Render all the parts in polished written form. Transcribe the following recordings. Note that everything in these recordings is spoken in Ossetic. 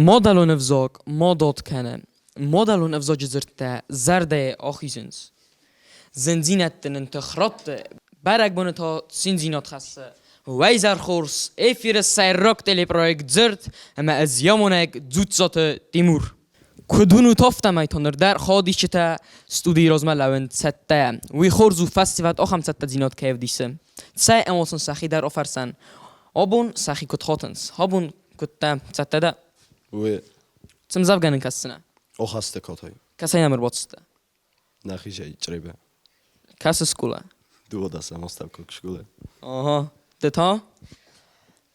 Мадӕлон ӕвзаг мадат кӕны. Мадӕлон ӕвзаджы дзырдтӕ зӕрдӕйы ахизынц. Зындзинӕдты нын тых ратты, бӕрӕгбоны та циндзинад хӕссы. Уӕйзӕрхорс эфиры сӕйраг телепроект «Дзырд» ӕмӕ ӕз йӕ амонӕг Дзуццаты Тимур. Куыд уынут, афтӕмӕй та ныр дӕр хадисджытӕ студийы размӕ лӕууынц цӕттӕйӕ. Уый хорз у, фӕсивӕд ахӕм цӕттӕдзинад кӕй ӕвдисы. Цӕй ӕмӕ сын сӕхи дӕр афӕрсӕн. Абон сӕхи куыд хатынц? Абон куыдтӕ, цӕттӕ дӕ? Уый. Цы мдзӕвгӕ нын кӕсдзынӕ? Охасты катай. Кӕцӕй нӕм ӕрбацыдтӕ? Нӕхицӕй Чъребе. Кӕцы скъола? Дыууадӕсӕм астӕуккаг скъола. Ага. Ды та?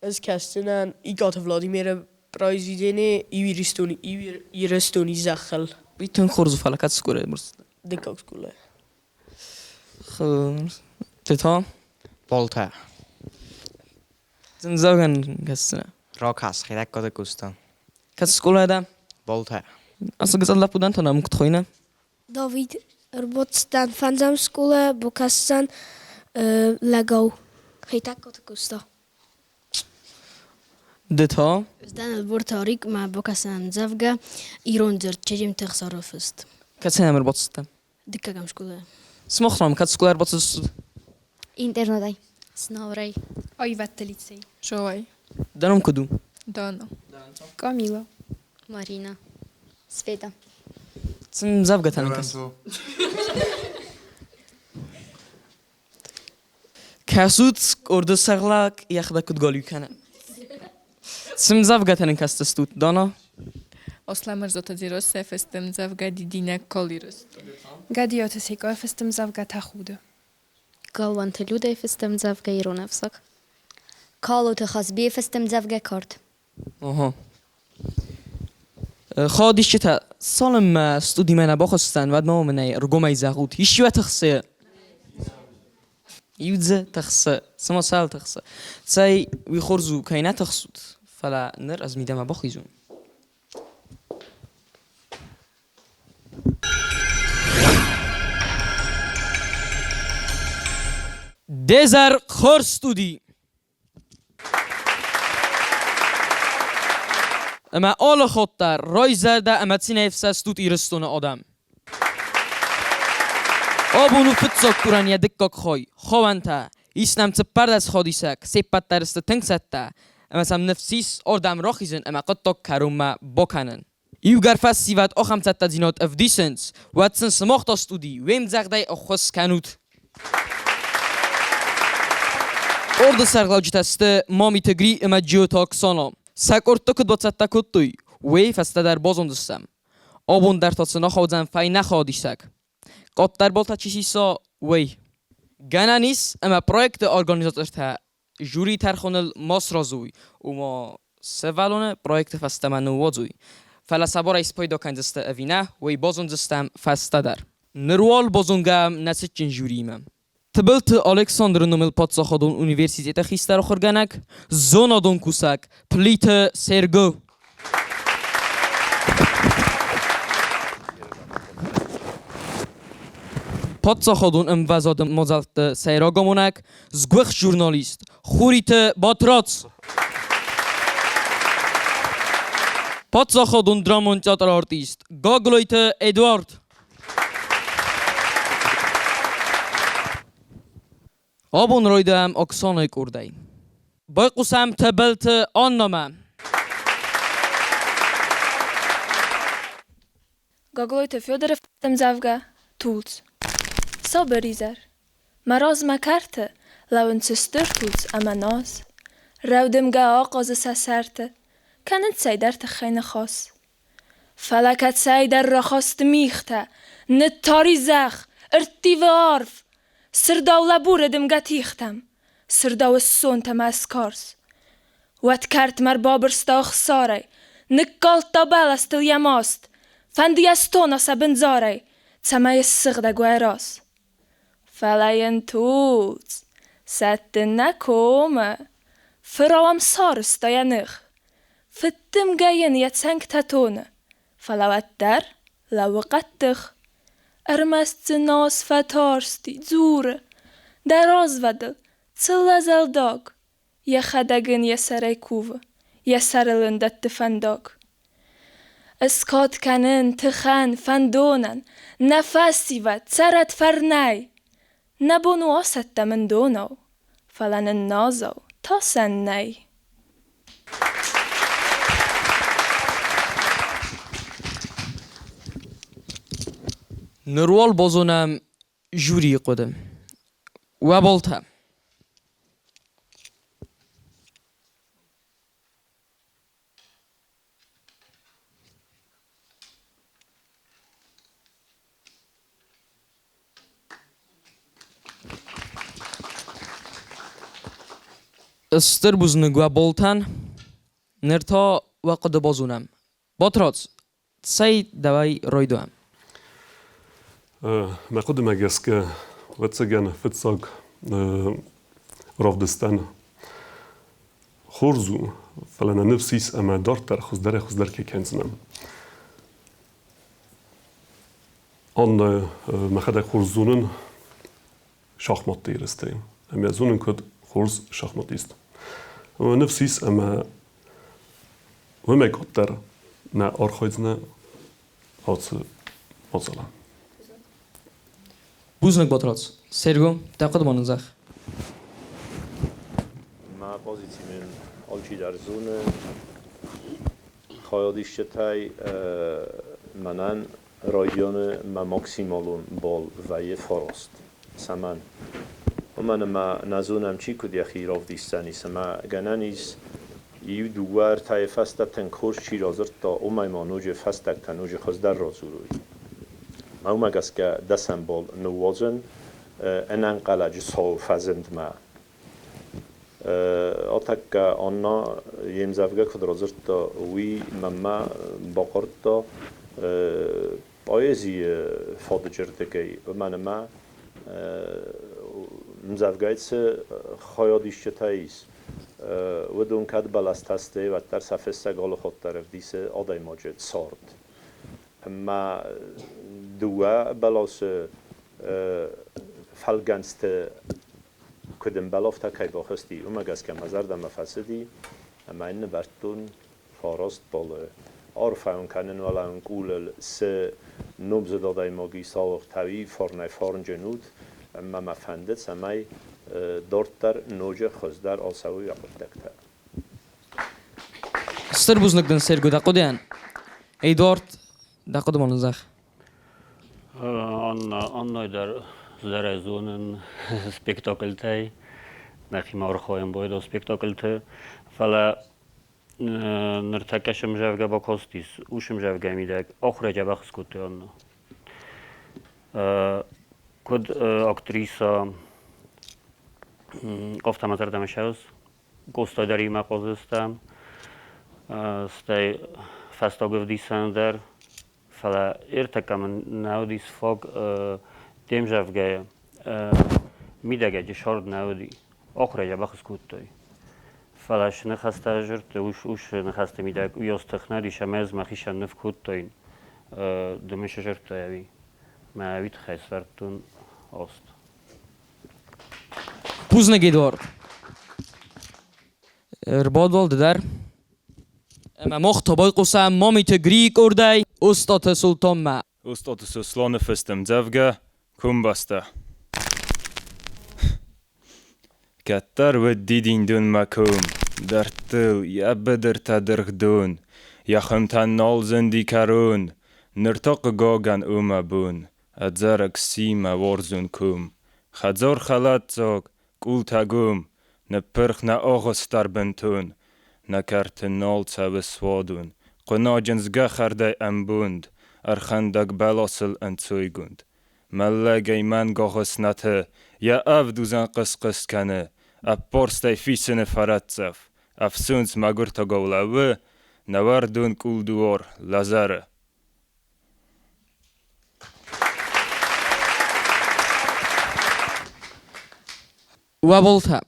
Ӕз кӕсдзынӕн Икъаты Владимиры произведени Иу Ирыстони зӕххыл. Уый тынг хорз у, фӕлӕ кӕцы скъолайы ӕрбацыдтӕ? Дыккаг скъолайы. Ты та? Болтӕ. Зындзӕвгӕн кӕсдзынӕ? Ракӕс, хирӕггоды куыстӕн. Кӕцы скъолайы дӕ? Болтӕ. Ацы гыццыл лӕппу дӕн та нӕм куыд хуыйны? Давид ӕрбацыдтӕн фӕндзӕм скъолайӕ, бакастӕн лӕгау. Хетӕгкаты Къоста. Ды та? Ӕз дӕн Ӕлборты Арик, мӕ бакӕсӕн ӕмдзӕвгӕ Ирон дзырд Чеджемты Ӕхсары фыст. Кӕцӕй нӕм ӕрбацыдтӕ? Дыккӕгӕм скъолайӕ. Сымах нӕм кӕд скъолайӕ ӕрбацыдыстут? Интернатӕй. Знауырӕй. Аивӕдты лицей. Жолай. Дӕ ном куыд у? Дана. Камила. Марина. Света. Цы мдзӕвгӕтӕ нын кӕс? Кӕсут, къорды сӕргълӕг йӕхӕдӕг куыд галиу кӕны. Цы мдзӕвгӕтӕ нын кӕсдзыстут, Дана? Аслӕмырзаты Дзерассӕ фысты ӕмдзӕвгӕ Дидинӕг кал Ирыстон. Гӕдиаты Секъа фысты ӕмдзӕвгӕ Тӕхуды. Галуанты Людӕйы фысты ӕмдзӕвгӕ Ирон ӕвзаг. Калоты Хазбийы фысты ӕмдзӕвгӕ Кард. Ага. Хадисджытӕ, цалынмӕ студимӕ нӕ бахызтӕн, уӕдмӕ мын ӕй ӕргомӕй зӕгъут, исчи уӕ тыхсы? Иу дзы тыхсы, цыма цал тыхсы. Цӕй, уый хорз у, кӕй нӕ тыхсут, фӕлӕ ныр ӕз мидӕмӕ бахизон. Де зӕр хорз студи! Ӕмӕ алы хатт дӕр райзӕрдӕ ӕмӕ цинӕй ӕфсӕстут Ирыстоны адӕм. Абон у фыццаг турӕн йӕ дыккаг хай, хауӕнтӕ. Ис нӕм 14 хадисӕг, се ппӕт дӕр сты тынг цӕттӕ, ӕмӕ сӕм ныфс ис ардӕм рахизын ӕмӕ хъуыддаг кӕронмӕ бакӕнын. Иугӕр фӕсивӕд ахӕм цӕттӕдзинад ӕвдисынц, уӕд сын сымах та студи уе мдзӕгъдӕй ӕххуыс кӕнут. Къорды сӕргълӕуджытӕ сты Мамиты Гри ӕмӕ Джиоты Оксана. Сӕ къордты куыд бацӕттӕ кодтой, уый фӕстӕдӕр базондзыстӕм. Абон дӕр та сын ахаудзӕн фӕйнӕ хадисӕг. Къаддӕр баллтӕ чи сиса, уый. Гӕнӕн ис, ӕмӕ проекты организатортӕ жюри тӕрхоныл ма сразы ома сывӕллоны проекты фӕстӕмӕ ныууадзой. Фӕлӕ сӕ барӕй спайда кӕндзысты ӕви нӕ, уый базондзыстӕм фӕстӕдӕр. Ныр уал базонгӕ нӕ цытджын жюриимӕ. Тыбылты Александры номыл паддзахадон университеты хистӕр ахуыргӕнӕг, зонадон кусӕг Плиты Серго. Паддзахадон ӕмвӕзады мадзӕлтты сӕйраг амонӕг, сгуыхт журналист Хуриты Батрадз. Паддзахадон драмон театры артист Гаглойты Эдуард. Абон райдайӕм Оксанайы къордӕй. Байхъусӕм Тӕбӕлты Аннамӕ. Гаглойты Федоры ӕмдзӕвгӕ «Тулдз». Сабыр изӕр. Мӕ размӕ кӕрты лӕууынц стыр тулдз ӕмӕ наз. Рӕудымгӕ ахъазы сӕ сӕрты, кӕнынц цӕйдӕр тыххӕй ныхас. Фӕлӕ кӕцӕйдӕр рахаст мигътӕ, ныттар и зӕхх, ӕрттивы арв. Сырдау лӕбуры дымгӕ тигътӕм, сырдау ыссонтӕ мӕ ыскарз. Уӕд кӕртмӕ ӕрбабырста ӕхсарӕй, ныккалдта бӕлӕстыл йӕ маст, фӕнды йӕ стона сӕ бындзарӕй, цӕмӕй ыссыгъдӕг уа раз. Фӕлӕ йын тулдз сӕттын нӕ комы, фырау ӕм сарызта йӕ ных. Фыддымгӕ йын йӕ цӕнгтӕ тоны, фӕлӕ уӕддӕр лӕууы хъӕддых. Ӕрмӕст дзы нас фӕтарсти, дзуры: Дӕ развӕдыл, цыллӕ зӕлдаг! Йӕхӕдӕг ын йӕ сӕрӕй кувы, йӕ сӕрыл ын дӕтты фӕндаг. Ыскад кӕнын тыхӕн, фӕндонӕн, Нӕ фӕсивӕд, цӕрӕд фӕрнӕй! Нӕ бон у асӕттӕм ӕндонау, Фӕлӕ нын назау тасӕн нӕй. Ныр уал базонӕм жюрийы хъуыды. Уӕ баллтӕ. Стыр бузныг уӕ баллтӕн. Ныр та уӕ хъуыды базонӕм. Батрадз, цӕй дӕуӕй райдайӕм. Мӕ хъуыдымӕ гӕсгӕ, ӕвӕццӕгӕн, фыццаг равдыстӕн хорз у, фӕлӕ нӕ ныфс ис ӕмӕ дарддӕр хуыздӕрӕй-хуыздӕр кӕй кӕндзынӕн. Аннӕ мӕхӕдӕг хорз зонын шахматты ерыстӕй. Ӕмӕ зонын, куыд хорз шахматист. Ныфс ис ӕмӕ уымӕй къаддӕр нӕ архайдзынӕ ацы мадзалӕн. Бузныг, Батрадз. Серго, дӕ хъуыды ма нын зӕгъ. Мӕ позици мын алчидӕр зоны. Хайадисджытӕй мӕнӕн райдианы мӕ максималон балл вӕййы фараст. Цӕмӕн? Уымӕн ӕмӕ нӕ зонӕм, чи куыд йӕхи равдисдзӕнис ӕмӕ гӕнӕн ис иу, дыууӕ, ӕртӕйы фӕстӕ тынг хорз чи радзырдта, уымӕй ма ноджы фӕстӕгтӕ ноджы хуыздӕр радзурой. Мӕ уымӕ гӕсгӕ дӕсӕм балл ныууадзын ӕнӕнхъӕлӕджы цауы фӕзындмӕ. Атӕккӕ Анна йе мдзӕвгӕ куыд радзырдта, уый мӕнмӕ бахъардта поэзийы фадыджы рдыгӕй, уымӕн ӕмӕ ӕмдзӕвгӕйы цы хайадисджытӕ ис, уыдон кӕд бӕлӕстӕ сты, уӕддӕр сӕ фыссӕг алыхатт дӕр ӕвдисы адӕймаджы цард. Ӕмӕ дыууӕ бӕласы фӕлгӕнцты куыд ӕмбӕлы, афтӕ кӕй бахызти, уымӕ гӕсгӕ мӕ зӕрдӕмӕ фӕцыди ӕмӕ йын нывӕрдтон фараст баллы. Арфӕ уын кӕнын уӕлӕуын къулыл цы номдзыд адӕймаг ис ауыгъд, фарнӕй фӕрнджын ут, ӕмӕ мӕ фӕнды, цӕмӕй дарддӕр ноджы хуыздӕр ацӕуой хъуыддӕгтӕ. Стыр бузныг дын, Серго, дӕ хъуыдыйӕн. Эдуард, дӕ хъуыды ма нын зӕгъ. Анна, Аннай дӕр зӕрӕй зонын спектакльтӕй, нӕхимӕ архайын байдал спектакльты, фӕлӕ ныртӕккӕ сымзӕвгӕ бакастис, у сымзӕвгӕ мидӕг ахуырӕй дзӕбӕх скодтой Анна. Куыд актриса, афтӕ мӕ зӕрдӕмӕ сӕуыс, Къоста дӕр имӕ хъазыстӕм, стӕй фӕстаг ӕвдисӕн дӕр, фӕлӕ ӕртӕккӕ мын нӕ уыдис фаг де мзӕвгӕйы мидӕгӕджы сӕрд нӕ уыди. Ахуырӕй дзӕбӕх скодтой. Фӕлӕ сныхӕстӕ дзырдтой, ус ныхӕсты мидӕг уыйас тых нӕ уыдис ӕмӕ ӕз мӕхицӕн ныв кодтон дымысы зӕрдтӕй ӕви мӕ уый тыххӕй сӕвӕрдтон аст. Бузныг, Эдуард. Ӕрбадуал ды дӕр. Ӕмӕ мах та байхъусӕм Мамиты Грийы къордӕй Остъаты Солтанмӕ. Остъаты Сосланы фыст ӕмдзӕвгӕ Комбӕстӕ. Кӕддӕр уыд дидиндон мӕ ком, Дӕрдтыл йӕ быдыртӕ дыргъдон, Йӕ хуымтӕн нал зынди кӕрон, Ныр та, хъыгагӕн, у мӕ бон, Ӕдзӕрӕг сси мӕ уарзон ком. Хӕдзар хӕлӕтдзаг, къултӕ гом, Ныппырх нӕ агъуыст дӕр бынтон. Нӕ кӕрты нал цӕуы суадон, Хъуынаджын згӕхӕрдӕй ӕмбонд, Ӕрхӕндӕг бӕласыл ӕнцойгонд. Мӕллӕгӕй мӕнгагъуыс нӕты, Йӕ ӕвдузӕн хъыс-хъыс кӕны, Ӕппӕрстӕй фисыны фӕрӕтдзӕф, Ӕфсондз мӕгуыртӕгау лӕууы, Нӕ уӕрдон къулдуар лӕзӕры. Уӕ баллтӕ.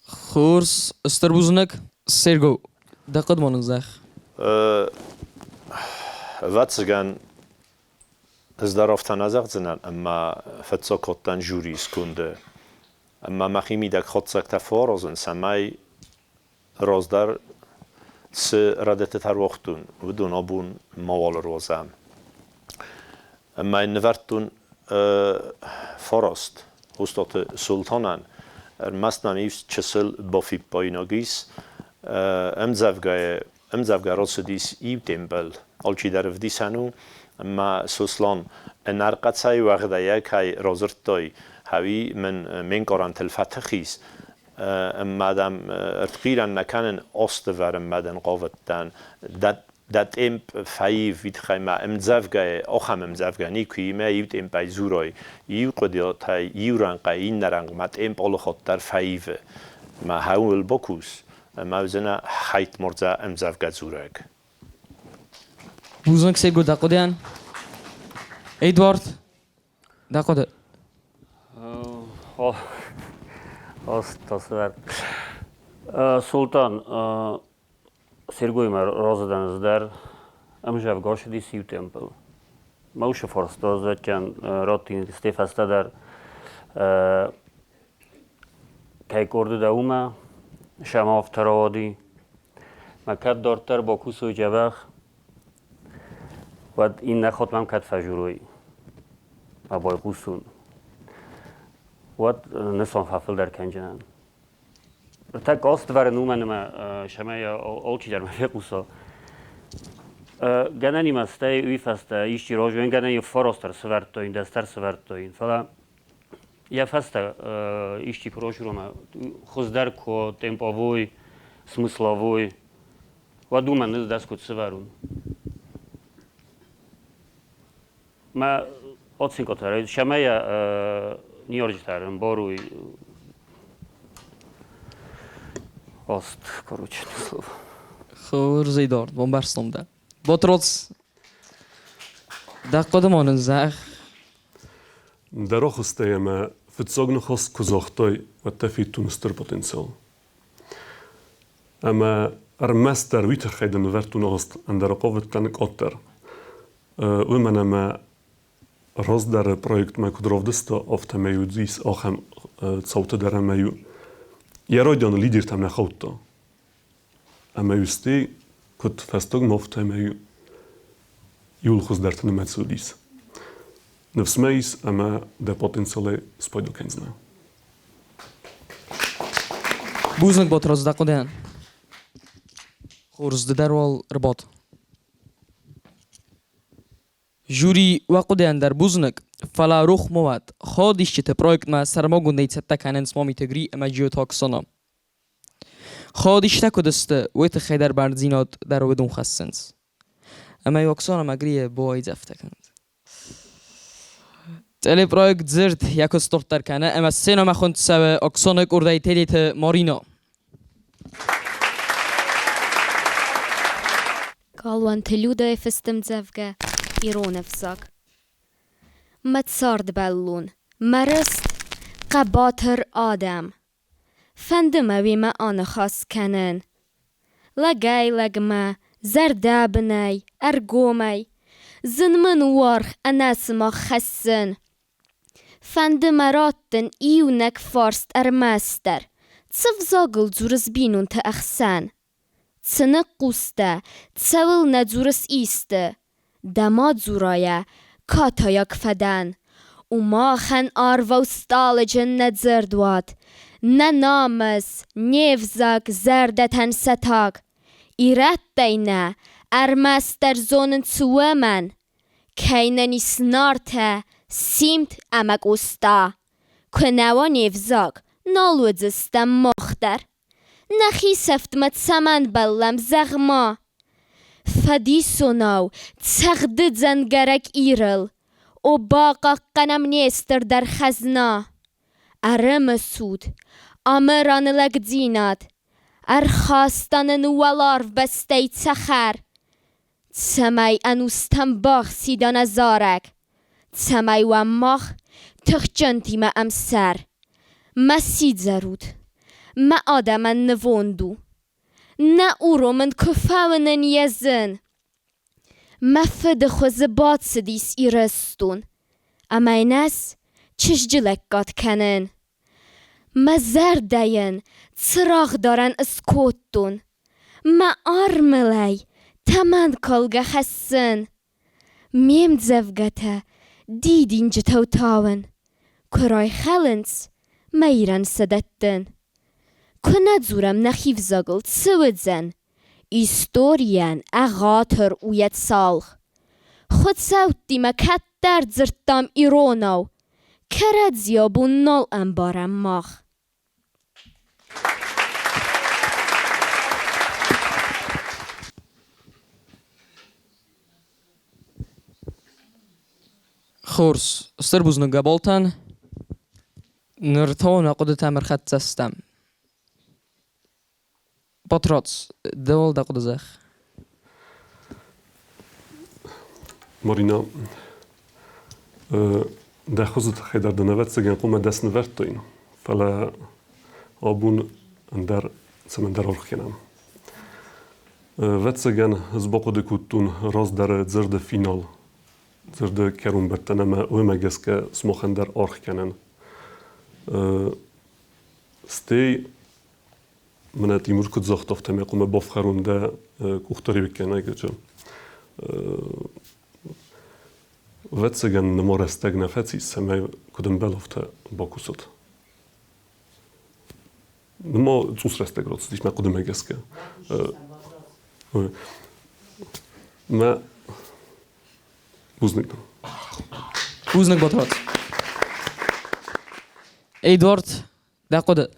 Хорз, стыр бузныг. Серго, дӕ хъуыды ма нын зӕгъ. Ӕвӕццӕгӕн, ӕз дӕр афтӕ нӕ зӕгъдзынӕн, ӕмӕ фӕццаг кодтан жюрийы сконды. Ӕмӕ мӕхимидӕг хатдзӕгтӕ фӕаразын, цӕмӕй раздӕр цы рӕдыдтытӕ руагътон, уыдон абон мауал ӕруадзӕм. Ӕмӕ йын нывӕрдтон фараст Остъаты Султанӕн. Ӕрмӕст мӕм ис чысыл бафиппаинаг ис. Ӕмдзӕвгӕйы ӕмдзӕвгӕ рацыдис иу темпыл. Алчидӕр ӕвдисӕн у, ӕмӕ Сослан ӕнӕрхъӕцӕй уӕгъдӕйӕ кӕй радзырдтай, ӕви мын ме нкъарӕнтыл фӕтых ис, ӕмӕ дӕм ӕртхъирӕн нӕ кӕнын, астывӕрынмӕ дын хъавыдтӕн. Дӕ темп фӕив, уый тыххӕй ма ӕмдзӕвгӕйы ахӕм ӕмдзӕвгӕ никуы и, мӕ иу темпӕй дзурай, иу хъуыдыйӕдтӕй иу рӕнхъӕй иннӕ рӕнхъмӕ темп алыхатт дӕр фӕивы. Мӕ хӕуыл бакус, ӕмӕ уыдзынӕ хӕйтмардзӕ ӕмдзӕвгӕ дзурӕг. Бузныг, Серго, дӕ хъуыдыйӕн. Эдуард, дӕ хъуыды. Султан, Сергоймӕ разы дӕн ӕз дӕр. Ӕмзӕвгӕ ацыдис иу темпыл. Мӕ усы фарста зӕдтӕн раттин стӕй фӕстӕдӕр кӕй къорды дӕ, уымӕ сӕм афтӕ рауади. Мӕ кӕд дарддӕр бакусой дзӕбӕх, уӕд иннӕ хатт мӕм кӕд фӕжурой, мӕ байхъусон, уӕд нысан фӕфылдӕр кӕнджынӕн. Ныртӕккӕ алцыдӕр уымӕн ӕмӕ цӕмӕй алчидӕр ма фехъуса. Гӕнӕнимӕ стӕй уый фӕстӕ исчи разуен гӕнӕн фарастдӕр сӕвӕрдтой, дӕстӕр сӕвӕрдтой, фӕлӕ йӕ фӕстӕ исчи куы разуромӕ хуыздӕр куы темповой, смысловой, уӕд уымӕн низ куыд сӕвӕрун. Мӕ оценкотӕ цӕмӕй ниорджытӕ ӕмбаруй Ост, короче, слово. Хорз, Эдуард, бамбӕрстон дӕ. Ботроц, дӕ хъуыды ма нын зӕгъ. Дӕ рохстӕй ӕмӕ фыццаг ныхас куы загътай, уӕд дӕ федтон стыр потенциал. Ӕмӕ ӕрмӕстдӕр уый тыххӕй дын нывӕрдтон аст ӕндӕр хъавыдтӕн къаддӕр. Уымӕн ӕмӕ раздӕры проектмӕ куыд равдыста, афтӕмӕй уыдис ахӕм цаутӕ дӕр ӕмӕ-иу йӕ райдианы лидертӕм нӕ хаудта. Ӕмӕ-иу стӕй куыд фӕстагмӕ, афтӕмӕй иууыл хуыздӕрты нымӕцы уыдис. Ныфс мӕ ис, ӕмӕ дӕ потенциалӕй спайда кӕндзынӕ. Бузныг, Батрадз, дӕ хъуыдыйӕн. Хорз, ды дӕр уал ӕрбад. Жюри уӕ хъуыдыйӕн дӕр бузныг, фӕлӕ рох ма уӕд, хайадисджыты проектмӕ сӕрмагондӕй цӕттӕ кӕнынц Мамиты Гри ӕмӕ Джиоты Оксана. Хайадисджытӕ куыд сты, уый тыххӕй дӕр бӕрндзинад дӕр уыдон хӕссынц. Ӕмӕ Оксана ӕмӕ Грийы бауайдзӕфтӕ кӕнынц. Телепроект «Дзырд» йӕ куыст дарддӕр кӕны ӕмӕ сценӕмӕ хуынд цӕуы Оксаны къордӕй Тедеты Марина. Галуанты Людӕйы фыст ӕмдзӕвгӕ «Ирон ӕвзаг». Мӕ цардбӕллон, мӕ рыст, хъӕбатыр адӕм! Фӕнды мӕ уемӕ аныхас кӕнын. Лӕгӕй-лӕгмӕ, зӕрдӕбынӕй, ӕргомӕй. Зын мын у аргъ ӕнӕ сымах хӕссын. Фӕнды мӕ раттын иунӕг фарст ӕрмӕстдӕр: цы взагыл дзурыс бинонты ӕхсӕн? Цы ныхъхъус дӕ, цӕуылнӕ дзурыс исты? Дӕ мадзурайӕ катайаг фӕдӕн. У махӕн арвау стъалыджын нӕ дзырдуат, Нӕ намыс, не взаг зӕрдӕтӕн сӕ таг. Ирӕттӕй нӕ, ӕрмӕстдӕр зонынц уымӕн, Кӕй нын ис Нартӕ, Симд ӕмӕ Къоста. Куы нӕ уа не взаг, нал уыдзыстӕм мах дӕр. Нӕхи сӕфтмӕ цӕмӕн бӕллӕм, зӕгъ-ма? Фӕдисонау цӕгъды дзӕнгӕрӕг Ирыл, О, бахъахъхъӕнӕм не стырдӕр хӕзна! Ӕрымысут Амыраны лӕгдзинад, Ӕрхаста нын уӕларвбӕстӕй цӕхӕр, Цӕмӕй ӕнустӕм бахсида нӕ зарӕг, Цӕмӕй уӕм мах тыхджынтимӕ ӕмсӕр. Мӕ сидзӕр ут, мӕ адӕмӕн нывонд у, Нӕ уромын куы фӕуынын йӕ зын. Мӕ фыды хуызы бацыдис Ирыстон, Ӕмӕ йын ӕз чызджы лӕггад кӕнын. Мӕ зӕрдӕйӕн цырагъдарӕн ыскодтон, Мӕ армылӕй тӕмӕнкалгӕ хӕссын. Ме мдзӕвгӕтӕ дидинджытау тауын, Куы райхӕлынц, мӕ Ирӕн сӕ дӕттын. Куы нӕ дзурӕм нӕхи взагыл, цы уыдзӕн? Историйӕн ӕгъатыр у йӕ цалх. Хуыцӕуттимӕ кӕддӕр дзырдтам иронау, Кӕрӕдзи абон нал ӕмбарӕм мах. Хорз, стыр бузныг Габолтӕн. Ныр та нӕ хъуыдытӕм ӕрхӕццӕ стӕм. Батрадз, дӕуыл дӕ хъуыды зӕгъ. Марина, дӕ хуызы тыххӕй дӕр дын ӕвӕццӕгӕн хъуамӕ дӕс нывӕрдтаин, фӕлӕ абон ӕндӕр цӕмӕндӕр аргъ кӕнӕм. Ӕвӕццӕгӕн ӕз бахъуыды кодтон раздӕры дзырды финал, дзырды кӕронбӕттӕн ӕмӕ уымӕ гӕсгӕ сымахӕн дӕр аргъ кӕнын. Стӕй мӕнӕ Тимур куыд загъта, афтӕмӕй хъуамӕ бафхӕрон дӕ къухдариуӕггӕнӕджы. Ӕвӕццӕгӕн нырма рӕстӕг нӕ фӕцис, цӕмӕй куыд ӕмбӕлы, афтӕ бакусат. Нырма цъус рӕстӕг рацыдис мӕ хъуыдымӕ гӕсгӕ. Мӕ бузныг дын. Бузныг, Батрадз. Эдуард, дӕ хъуыды?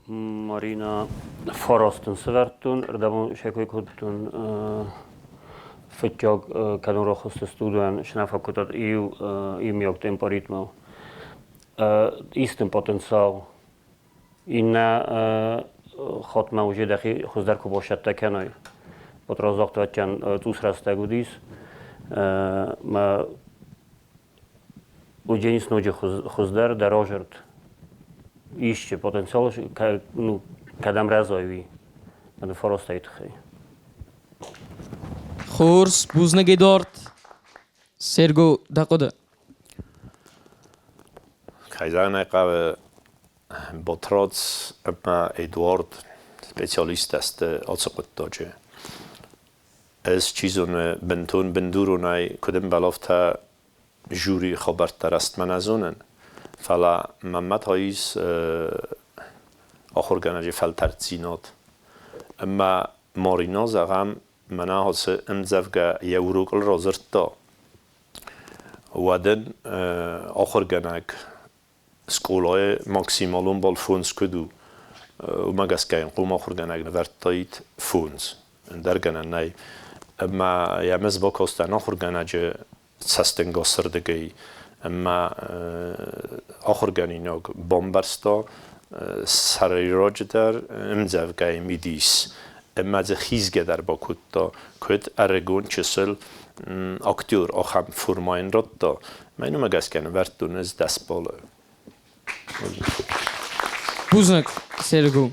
Марина фарастын сӕвӕрдтон, ӕрдӕбон сӕ кой кодтон фыццаг кӕдон рахызты студийӕн снафа кодтат иу иумиаг темпоритмыл. Истын потенциал. Иннӕ хатмӕ уже дӕхи хуыздӕр куы бацӕттӕ кӕнай. Вот разагътвӕттӕн цъус рӕстӕг уыдис. Мӕ Уыдзӕнис ноджы хуыздӕр дӕ разӕрд. Исчи потенциал ну, кӕдӕм рӕзай, уый. Ӕмӕ фарастайы тыххӕй. Хорз, бузныг, Эдуард. Серго, дӕ хъуыды? Кӕй зӕгъын ӕй хъӕуы, Батрадз ӕмӕ Эдуард специалисттӕ сты ацы хъуыддаджы. Ӕз, чи зоны, бынтон бындуронӕй куыд ӕмбӕлы, афтӕ жюрийы хабӕрттӕ рӕстмӕ нӕ зонын, фӕлӕ мӕнмӕ та ис ахуыргӕнӕджы фӕлтӕрддзинад. Ӕмӕ Марино, зӕгъӕм, мӕнӕ ацы ӕмдзӕвгӕ йӕ урокыл радзырдта, уӕд ын ахуыргӕнӕг скъолайы максималон балл фондз куыд у, уымӕ гӕсгӕ йын хъом ахуыргӕнӕг нывӕрдтаид фондз. Ӕндӕр гӕнӕн нӕй. Ӕмӕ йӕм ӕз бакастӕн ахуыргӕнӕджы цӕстӕнгасырдыгӕй ӕмӕ ахуыргӕнинаг бамбӕрста сӕйраджыдӕр ӕмдзӕвгӕйы мидис ӕмӕ дзы хизгӕ дӕр бакодта, куыд ӕрыгон чысыл актер ахӕм формӕ йын радта. Мӕнмӕ гӕсгӕ нывӕрдтон ӕз 10 баллы. Бузныг, Серго.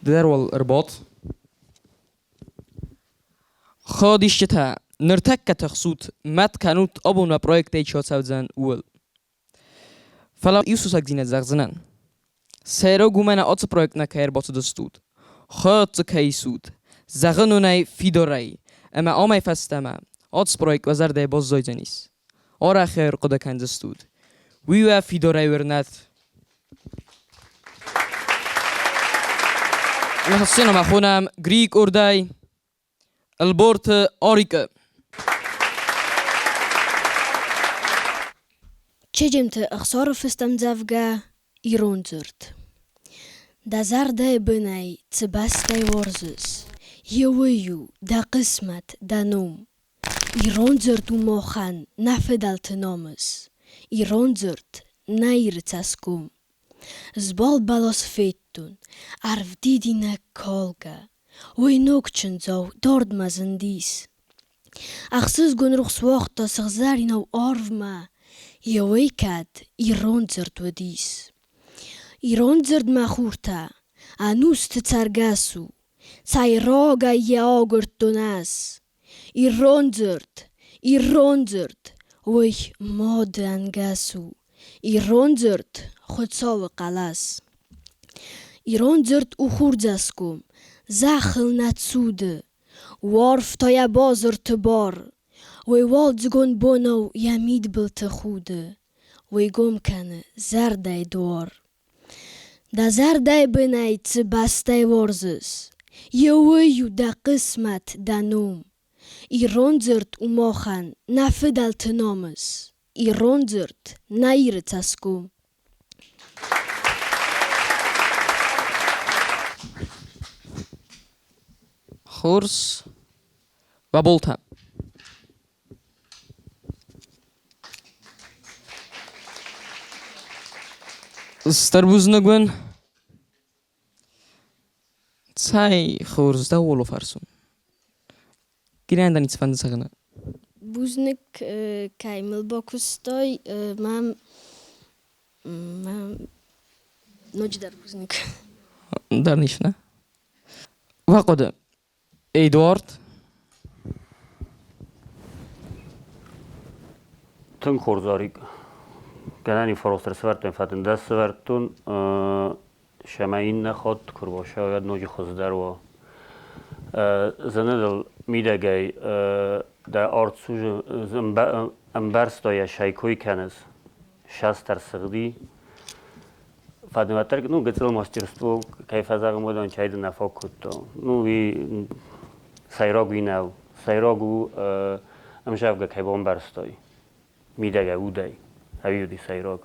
Ды дӕр уал ӕрбад. Хадисджытӕ, ныртӕккӕ тыхсут, мӕт кӕнут абон уӕ проектӕй чи ацӕудзӕн, ууыл. Фӕлӕ иу сусӕгдзинад зӕгъдзынӕн. Сӕйраг уымӕн ацы проектмӕ кӕй ӕрбацыдыстут, хъӕд дзы кӕй исут, зӕгъын уын ӕй фидарӕй, ӕмӕ амӕй фӕстӕмӕ ацы проект уӕ зӕрдӕйы баззайдзӕнис. Арӕх ӕй ӕрхъуыды кӕндзыстут. Уый уӕ фидарӕй уырнӕд. Ӕмӕ сценӕмӕ хонӕм Грийы къордӕй Ӕлборты Арикы. Чеджемты Ӕхсары фыст ӕмдзӕвгӕ «Ирон дзырд». Дӕ зӕрдӕйы бынӕй цы бӕстӕй уарзыс, Еуый у дӕ хъысмӕт, дӕ ном. Ирон дзырд у махӕн нӕ фыдӕлты намыс, Ирон дзырд нӕ Иры цӕсгом. Збал бӕлас федтон, арв дидинӕг калгӕ, Уый ног чындзау дардмӕ зындис. Ӕхсызгон рухс уагъта сыгъзӕринау арвмӕ, Еуӕй кӕд ирон дзырд уыдис. Ирон дзырд, мӕ хуртӕ, ӕнусты цӕргӕс у, Цӕй рагӕй йӕ агуырдтон ӕз. Ирон дзырд, ирон дзырд, уый мады ӕнгӕс у. Ирон дзырд Хуыцауы хъӕлӕс. Ирон дзырд у хурдзӕсгом, зӕххыл нӕ цуды, Уӕрфта йӕ базырты бар, Уый уалдзыгон бонау йӕ мидбылты худы, Уый гом кӕны зӕрдӕйы дуар. Дӕ зӕрдӕйы бынӕй цы бӕстӕй уарзыс, Йе уый у дӕ хъысмӕт, дӕ ном. Ирон дзырд у махӕн нӕ фыдӕлты намыс, Ирон дзырд нӕ Иры цӕсгом. Хорз, Баболтӕ. Стыр бузныг уын. Цӕй хорз дӕ уоло фӕрсун. Кирӕн дӕ ницы фӕнды зӕгъын? Бузныг, кӕй мыл бакуыстай. Мӕм ноджыдӕр бузныг. Дӕр ницы, нӕ? Уӕ хъуыды. Эдуард? Тынг хорз, Арик. Гӕнӕн форостер сӕвӕрдтон фӕтын дӕ сӕвӕрдтон, сӕмӕ иннӕ хатт куы рбацӕуӕд ноджы хуыздӕр уа. Зыны дыл мидӕгӕй дӕ арт сузы ӕмбӕрста йӕ сӕй кой кӕныс. Састӕр сыгъди. Фадываттӕр, ну, гыццыл мастерство кӕй фӕзӕгъын, уыдон чай дын нӕ фаг кодта. Ну, уый сӕйраг уый нӕу. Сӕйраг у ӕмзӕвгӕ кӕй бамбӕрстай. Мидӕгӕй, удӕй. Ӕви уыди сӕйраг.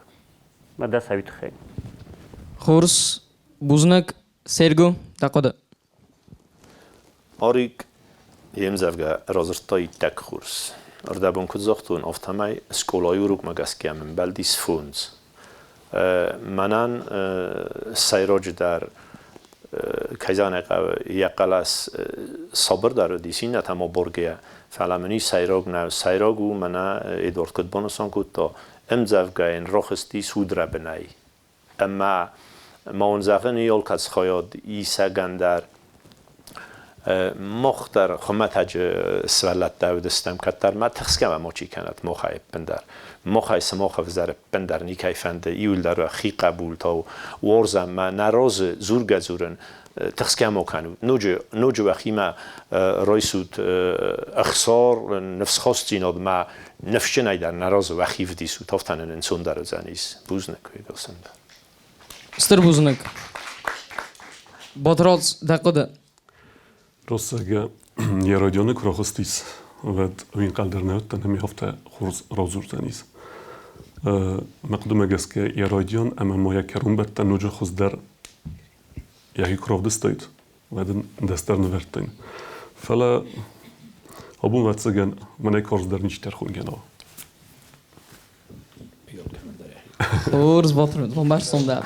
Мӕ дӕ цӕуи тыххӕй. Хорз, бузныг, Серго, дӕ хъуыды. Арик йе мдзӕвгӕ радзырдта иттӕг хорз. Ӕрдӕбон куыд загътон, афтӕмӕй скъолайы урокмӕ гӕсгӕ мын бӕлдис фондз. Мӕнӕн сӕйраджыдӕр, кӕй зӕгъын ӕй хъӕуы, йӕ хъӕлӕс сабырдӕр уыдис иннӕтӕм абаргӕйӕ, фӕлӕ мын уый сӕйраг нӕу. Сӕйраг у, мӕнӕ Эдуард куыд банысан кодта, ӕмдзӕвгӕйӕн рахызтис удрӕбынӕй. Ӕмӕ ма уын зӕгъын алкӕцы хайад исӕгӕн дӕр мах дӕр хуымӕтӕджы сывӕллӕттӕ уыдыстӕм кӕддӕр ма тыхсгӕ ма мачи кӕнӕт махӕй ӕппындӕр. Махӕй сымах ӕвзӕр ӕппындӕр никӕй фӕнды, иуылдӕр хи хъӕбултау уарзӕм ма нӕ разы дзургӕ-дзурын тыхсгӕ ма кӕнут. Ноджы, ноджы уӕхимӕ райсут ӕхсар, ныфсхастдзинад ма ныфсджынӕй дӕр нӕ разы уӕхи вдисут, афтӕ нын ӕнцондӕр уыдзӕнис. Бузныг, Уегосын. Стыр бузныг. Батрадз, дӕ хъуыды? Россӕгӕ йӕ радионы куы рахызтис, уӕд уый ӕнхъӕл дӕр нӕ уыдтӕн, ӕмӕ афтӕ хорз радзурдзӕнис. Мӕ хъуыдымӕ гӕсгӕ йӕ радион ӕмӕ ма йӕ кӕронбӕттӕн ноджы хуыздӕр йӕхи куы равдыстаид, уӕд ын дӕсдӕр нывӕрдтаин. Фӕлӕ абон, ӕвӕццӕгӕн, мӕнӕй карздӕр ничи тӕрхон кӕна. Хорз бафӕрын, бамбӕрстон дӕ.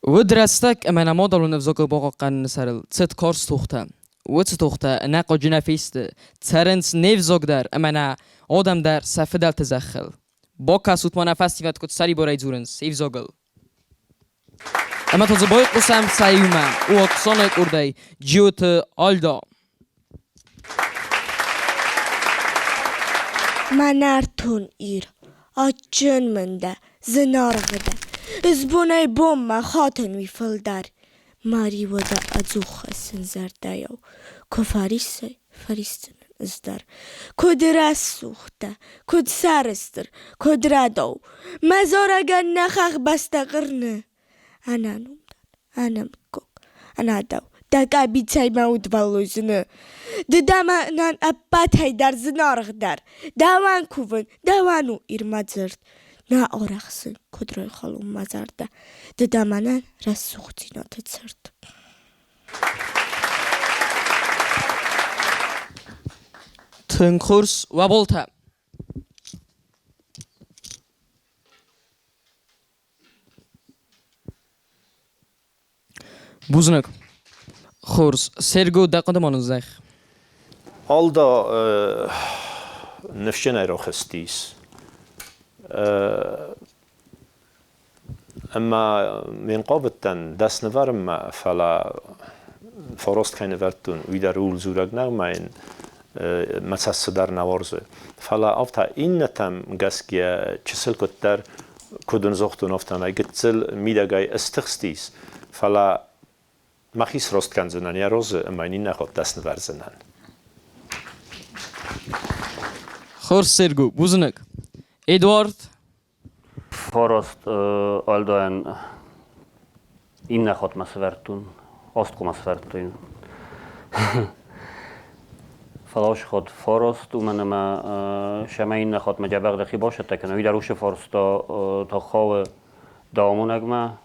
Уыд рӕстӕг ӕмӕ нӕ мадӕлон ӕвзагыл бахъахъхъӕныны сӕрыл цыд карз тохтӕ. Уыцы тохтӕ ӕнӕхъуаджы нӕ фесты, цӕрынц не взаг дӕр ӕмӕ нӕ адӕм дӕр сӕ фыдӕлты зӕххыл. Бакӕсут ма нӕ фӕсивӕд куыд сӕрибарӕй дзурынц се взагыл. Ӕмӕ та дзы байхъусӕм сӕ иумӕ, у Оксанӕ къордӕй Джиоты Альда. Мӕ нӕртон Ир, адджын мын дӕ, зынаргъ дӕ, Ысбонӕй-бонмӕ хатын уый фылдӕр. Мӕ риуы дӕ ӕдзух хӕссын зӕрдӕйау, Куы фӕриссай, фӕрисдзынӕн ӕз дӕр. Куыд рӕсугъд дӕ, куыд сӕрыстыр, куыд рӕдау, Мӕ зарӕгӕн нӕ хӕхбӕстӕ хъырны. Ӕнӕном дӕн, ӕнӕмыггаг, ӕнӕдау, Дӕ къӕбицӕй мӕ удвӕллой зыны. Ды дӕ мӕнӕн ӕппӕтӕй дӕр зынаргъдӕр, Дӕуӕн кувын, дӕуӕн у Ир мӕ дзырд. Нӕ арӕхсын, куыд райхалон мӕ зӕрдӕ, Ды дӕ мӕнӕн рӕсугъддзинады цырт. Тынг хорз, уӕ болтӕ! Бузныг. Хорз. Серго, дӕ хъуыды ма ныдздзӕх. Алда ныфсджынӕй рахызтис. Ӕмӕ ме нхъавыдтӕн дӕснывӕрынмӕ, фӕлӕ фараст кӕй нывӕрдтон, уый дӕр ууыл дзурӕг нӕу ӕмӕ йын мӕ цӕст цыдӕр нӕ уарзы. Фӕлӕ афтӕ иннӕтӕм гӕсгӕ чысыл куыддӕр Куыд ын загътон, афтӕмӕй гыццыл мидӕгӕй ыстыхстис, фӕлӕ мӕхи срост кӕндзынӕн йӕ розы ӕмӕ йын иннӕ хатт снывӕрдзынӕн. Хорз, Серго, бузныг. Эдуард? Фараст Альдоӕн иннӕ хатмӕ сӕвӕрдтон, аст къуымӕ сӕвӕрдтой. Фӕлӕ уыцы хатт фараст, уымӕн ӕмӕ сӕмӕ иннӕ хатмӕ дзӕбӕх дӕхи басӕттӕ кӕн. Уый дӕр уыцы фарста та хауы дӕ амонӕгмӕ,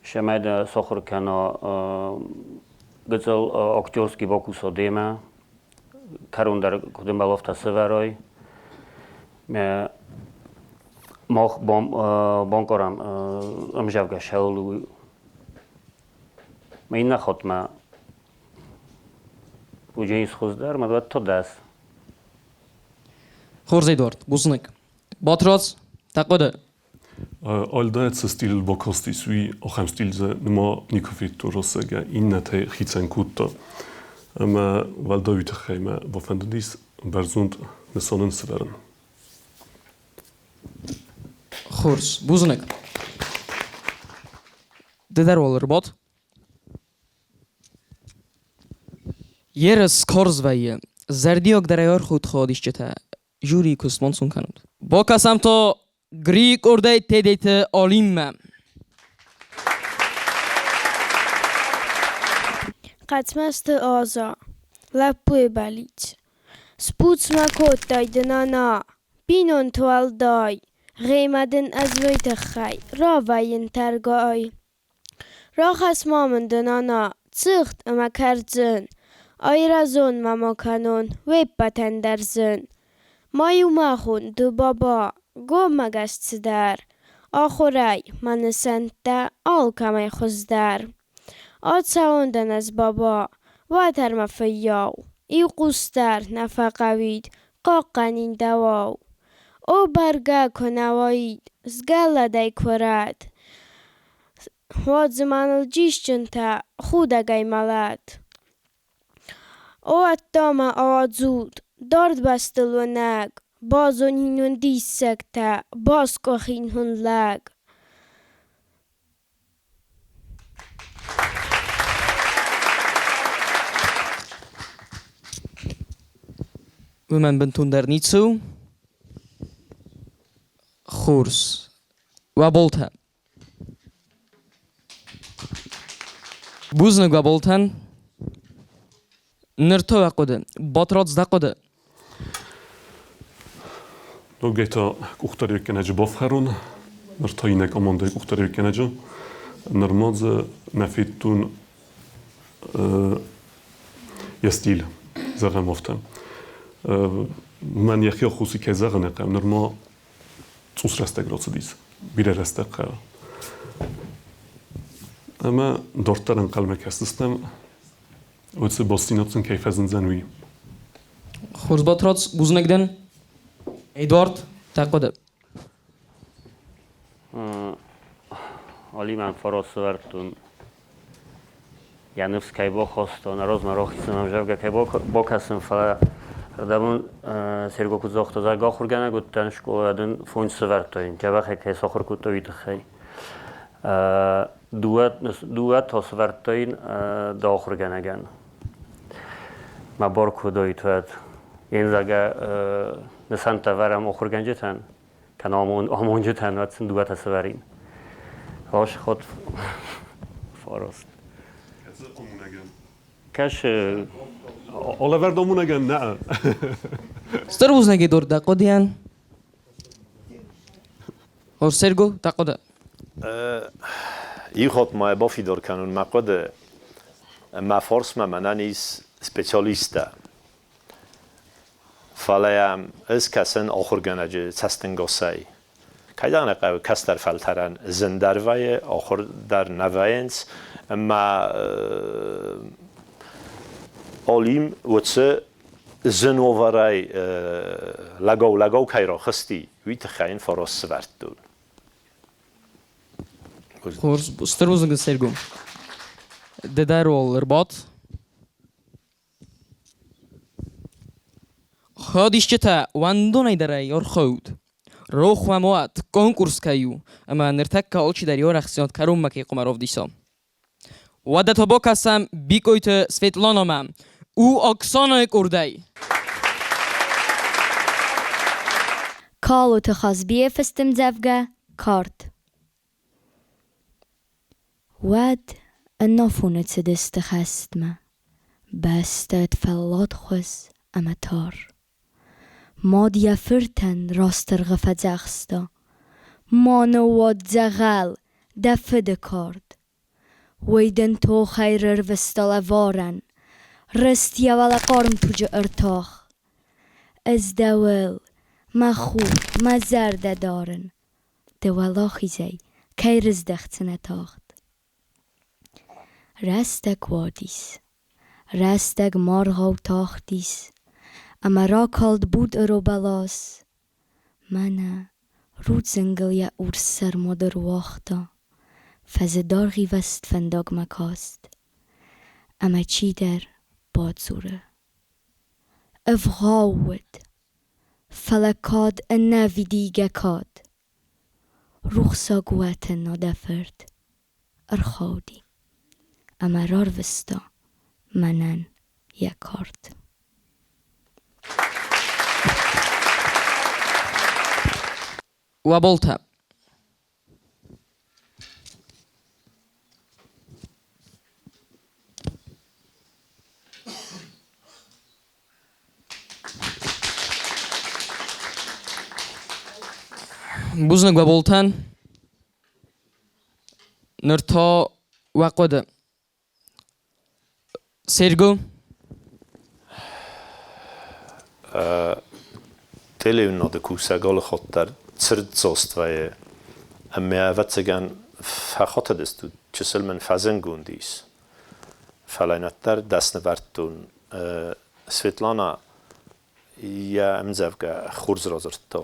цӕмӕй дӕ сахуыр кӕна гыццыл актерский бакуса демӕ, кӕрон дӕр куыд ӕмбӕлы, афтӕ сӕвӕрай. Мах банкъарӕм ӕмзӕвгӕ цӕуыл у. Мӕ иннӕ хатт ма уыдзӕнис хуыздӕр, мӕ уӕд та дӕс. Хорз, Эдуард, бузныг. Батрадз, дӕ хъуыды? Альдацы стилыл бакастис, уый ахӕм стиль дзы нырма никуы федтон рӕсӕгӕ, иннӕтӕй хицӕн кодта. Ӕмӕ уӕлдай уый тыххӕй мӕ бафӕндыдис бӕрзонд нысанӕн сӕвӕрын. Хорз, бузныг. Ды дӕр уал ӕрбад. Ерыс карз вӕййы. Зӕрдиагдӕрӕй архайут хайадисджытӕ. Жюрийы куыст монцон кӕнут. Бакӕсӕм та Грийы къордӕй Тедеты Алиммӕ. Хъӕцмӕзты Аза, лӕппуйы бӕллиц. Сбуц мӕ кодтай ды, нана, бинонты уӕлдай, Гъемӕ дын ӕз уый тыххӕй равӕййын тӕргай. Рахӕсс ма мын ды, нана, цыхт ӕмӕ кӕрдзын, Айрӕзон ма ма кӕнон уе ппӕтӕн дӕр зын. Ма-иу мӕ хон ды, баба, гоммӕгӕс цыдӕр, Ахуырӕй мӕ нысӕнттӕ алкӕмӕй хуыздӕр. Ацӕуон дӕн ӕз, баба, уӕтӕрмӕ фыййау, Иу хъус дӕр нӕ фӕхъӕуид, хъахъхъӕнин дӕуау. О, бӕргӕ, куы нӕ уаид згӕлладӕй куырӕт, Уӕд дзы мӕныл дисджынтӕ худӕгӕй мӕлӕт. О, ӕддӕмӕ ауадзут, дард бӕстыл уынӕг, Базонин уын диссӕгтӕ, басгуыхин уын лӕг. Уымӕн бынтондӕр ницы у. Хорз. Уӕ болтӕ. Бузныг уӕ болтӕн. Ныр та уӕ хъуыды. Батрадз, дӕ хъуыды. Ногӕй та къухдариуӕггӕнӕджы бафхӕрон. Ныр та иннӕ командӕйы къухдариуӕггӕнӕджы. Нырма дзы нӕ федтон йӕ стиль, зӕгъӕм афтӕ. Мӕн йӕхи аххоси кӕй зӕгъын хъӕуы, нырма цъус рӕстӕг рацыдис, бирӕ рӕстӕг хъӕуы. Ӕмӕ дарддӕр ӕнхъӕлмӕ кӕсдзыстӕм, уыцы бастдзинад сын кӕй фӕзындзӕн, уый. Хорз, Батрадз, бузныг дӕн. Эдуард, дӕ хъуыды. Алимӕн фарас сӕвӕрдтон, йӕ ныфс кӕй бахастон, размӕ рахицӕн ӕвзӕргӕ кӕй бакӕсын, фӕлӕ рдӕбон Серго куыд загъта, зӕгъгӕ, ахуыргӕнӕг уыдтӕн скъолайы, дын фондз сӕвӕрдтой, дзӕбӕхӕй кӕй сахуыр кодтой, уый тыххӕй. Дыууӕ та сӕвӕрдтой дӕ ахуыргӕнӕгӕн. Мӕ бар куы уыдаид, уӕд йын, зӕгъгӕ, нысӕнттӕ ӕвӕрӕм ахуыргӕнджытӕн, кӕнӕ амонджытӕн, уӕд сын дыууӕтӕ сӕвӕрин. Расход фараст. Кӕсы. Алӕвӕрд амонӕгӕн нӕ. Стыр бузныг, Эдуард, дӕ хъуыдыйӕн. Хорз, Серго, дӕ хъуыды. Иу хатт ма бафидар кӕнун мӕ хъуыды. Мӕ фарсмӕ мӕнӕн ис специалисттӕ. Фӕлӕ йӕм ӕз кӕсын ахуыргӕнӕджы цӕстӕнгасӕй. Кӕйдӕр хъӕуы кӕстӕр фӕлтӕрӕн зындӕр вӕййы, ахуыр дӕр нӕ вӕййынц, ӕмӕ Олим уыцы зын уавӕрӕй лӕгау-лӕгау кӕй рахызти, уый тыххӕй йын фарас сӕвӕрдтон. Хорз, стыр бузныг, Серго. Ды дӕр уал ӕрбад. Хӕдисджытӕ уӕндонӕй дӕр ӕй ӕрхауд. Рох уӕ ма уӕд, конкурс кӕй у, ӕмӕ ныртӕккӕ алчидӕр йӕ арӕхстдзинад кӕронмӕ кӕй хъуамӕ равдиса. Уӕдӕ та бакӕсӕм Бикъойты Светланамӕ. У Оксанайы къордӕй. Калоты Хазбийы фыст ӕмдзӕвгӕ «Кард». Уӕд ӕнафоны цыдысты хӕстмӕ, бӕстӕ фӕлладхуыз ӕмӕ тар. Мад йӕ фыртӕн растыргъы фӕдзӕхста: Ма ныууадз дзӕгъӕл дӕ фыды кард. Уый дын тохӕй рырвыста лӕварӕн, рызт йӕ уӕлӕ хъарм туджы ӕртах. Ӕз дӕуыл, мӕ хур, мӕ зӕрдӕ дарын, ды уӕлахизӕй кӕй рыздӕхдзынӕ тагъд. Рӕстӕг уадис, рӕстӕг маргъау тахтис, ӕмӕ ракалд будъыро бӕлас. Мӕнӕ рудзынгыл йӕ урс сӕр мад ӕруагъта, фӕзы даргъивӕзт фӕндагмӕ каст, ӕмӕ чидӕр бадзуры: Ӕвгъау уыд, фӕлӕ кад ӕнӕвидийгӕ кад. Рухсаг уӕтӕн дӕ фырт ӕрхауди ӕмӕ рарвыста мӕнӕн йӕ кард. Уӕ болтӕ. Бузныг уӕ болтӕн. Ныр та уӕ хъуыды. Серго? Телеуынынады кусӕг алыхатт дӕр цырддзаст вӕййы ӕмӕ, ӕвӕццӕгӕн, фӕхатыдыстут, чысыл мын фӕзынгонд ис. Фӕлӕ уӕддӕр дӕсны вӕрдтон. Светлана йӕ ӕмдзӕвгӕ хорз радзырдта.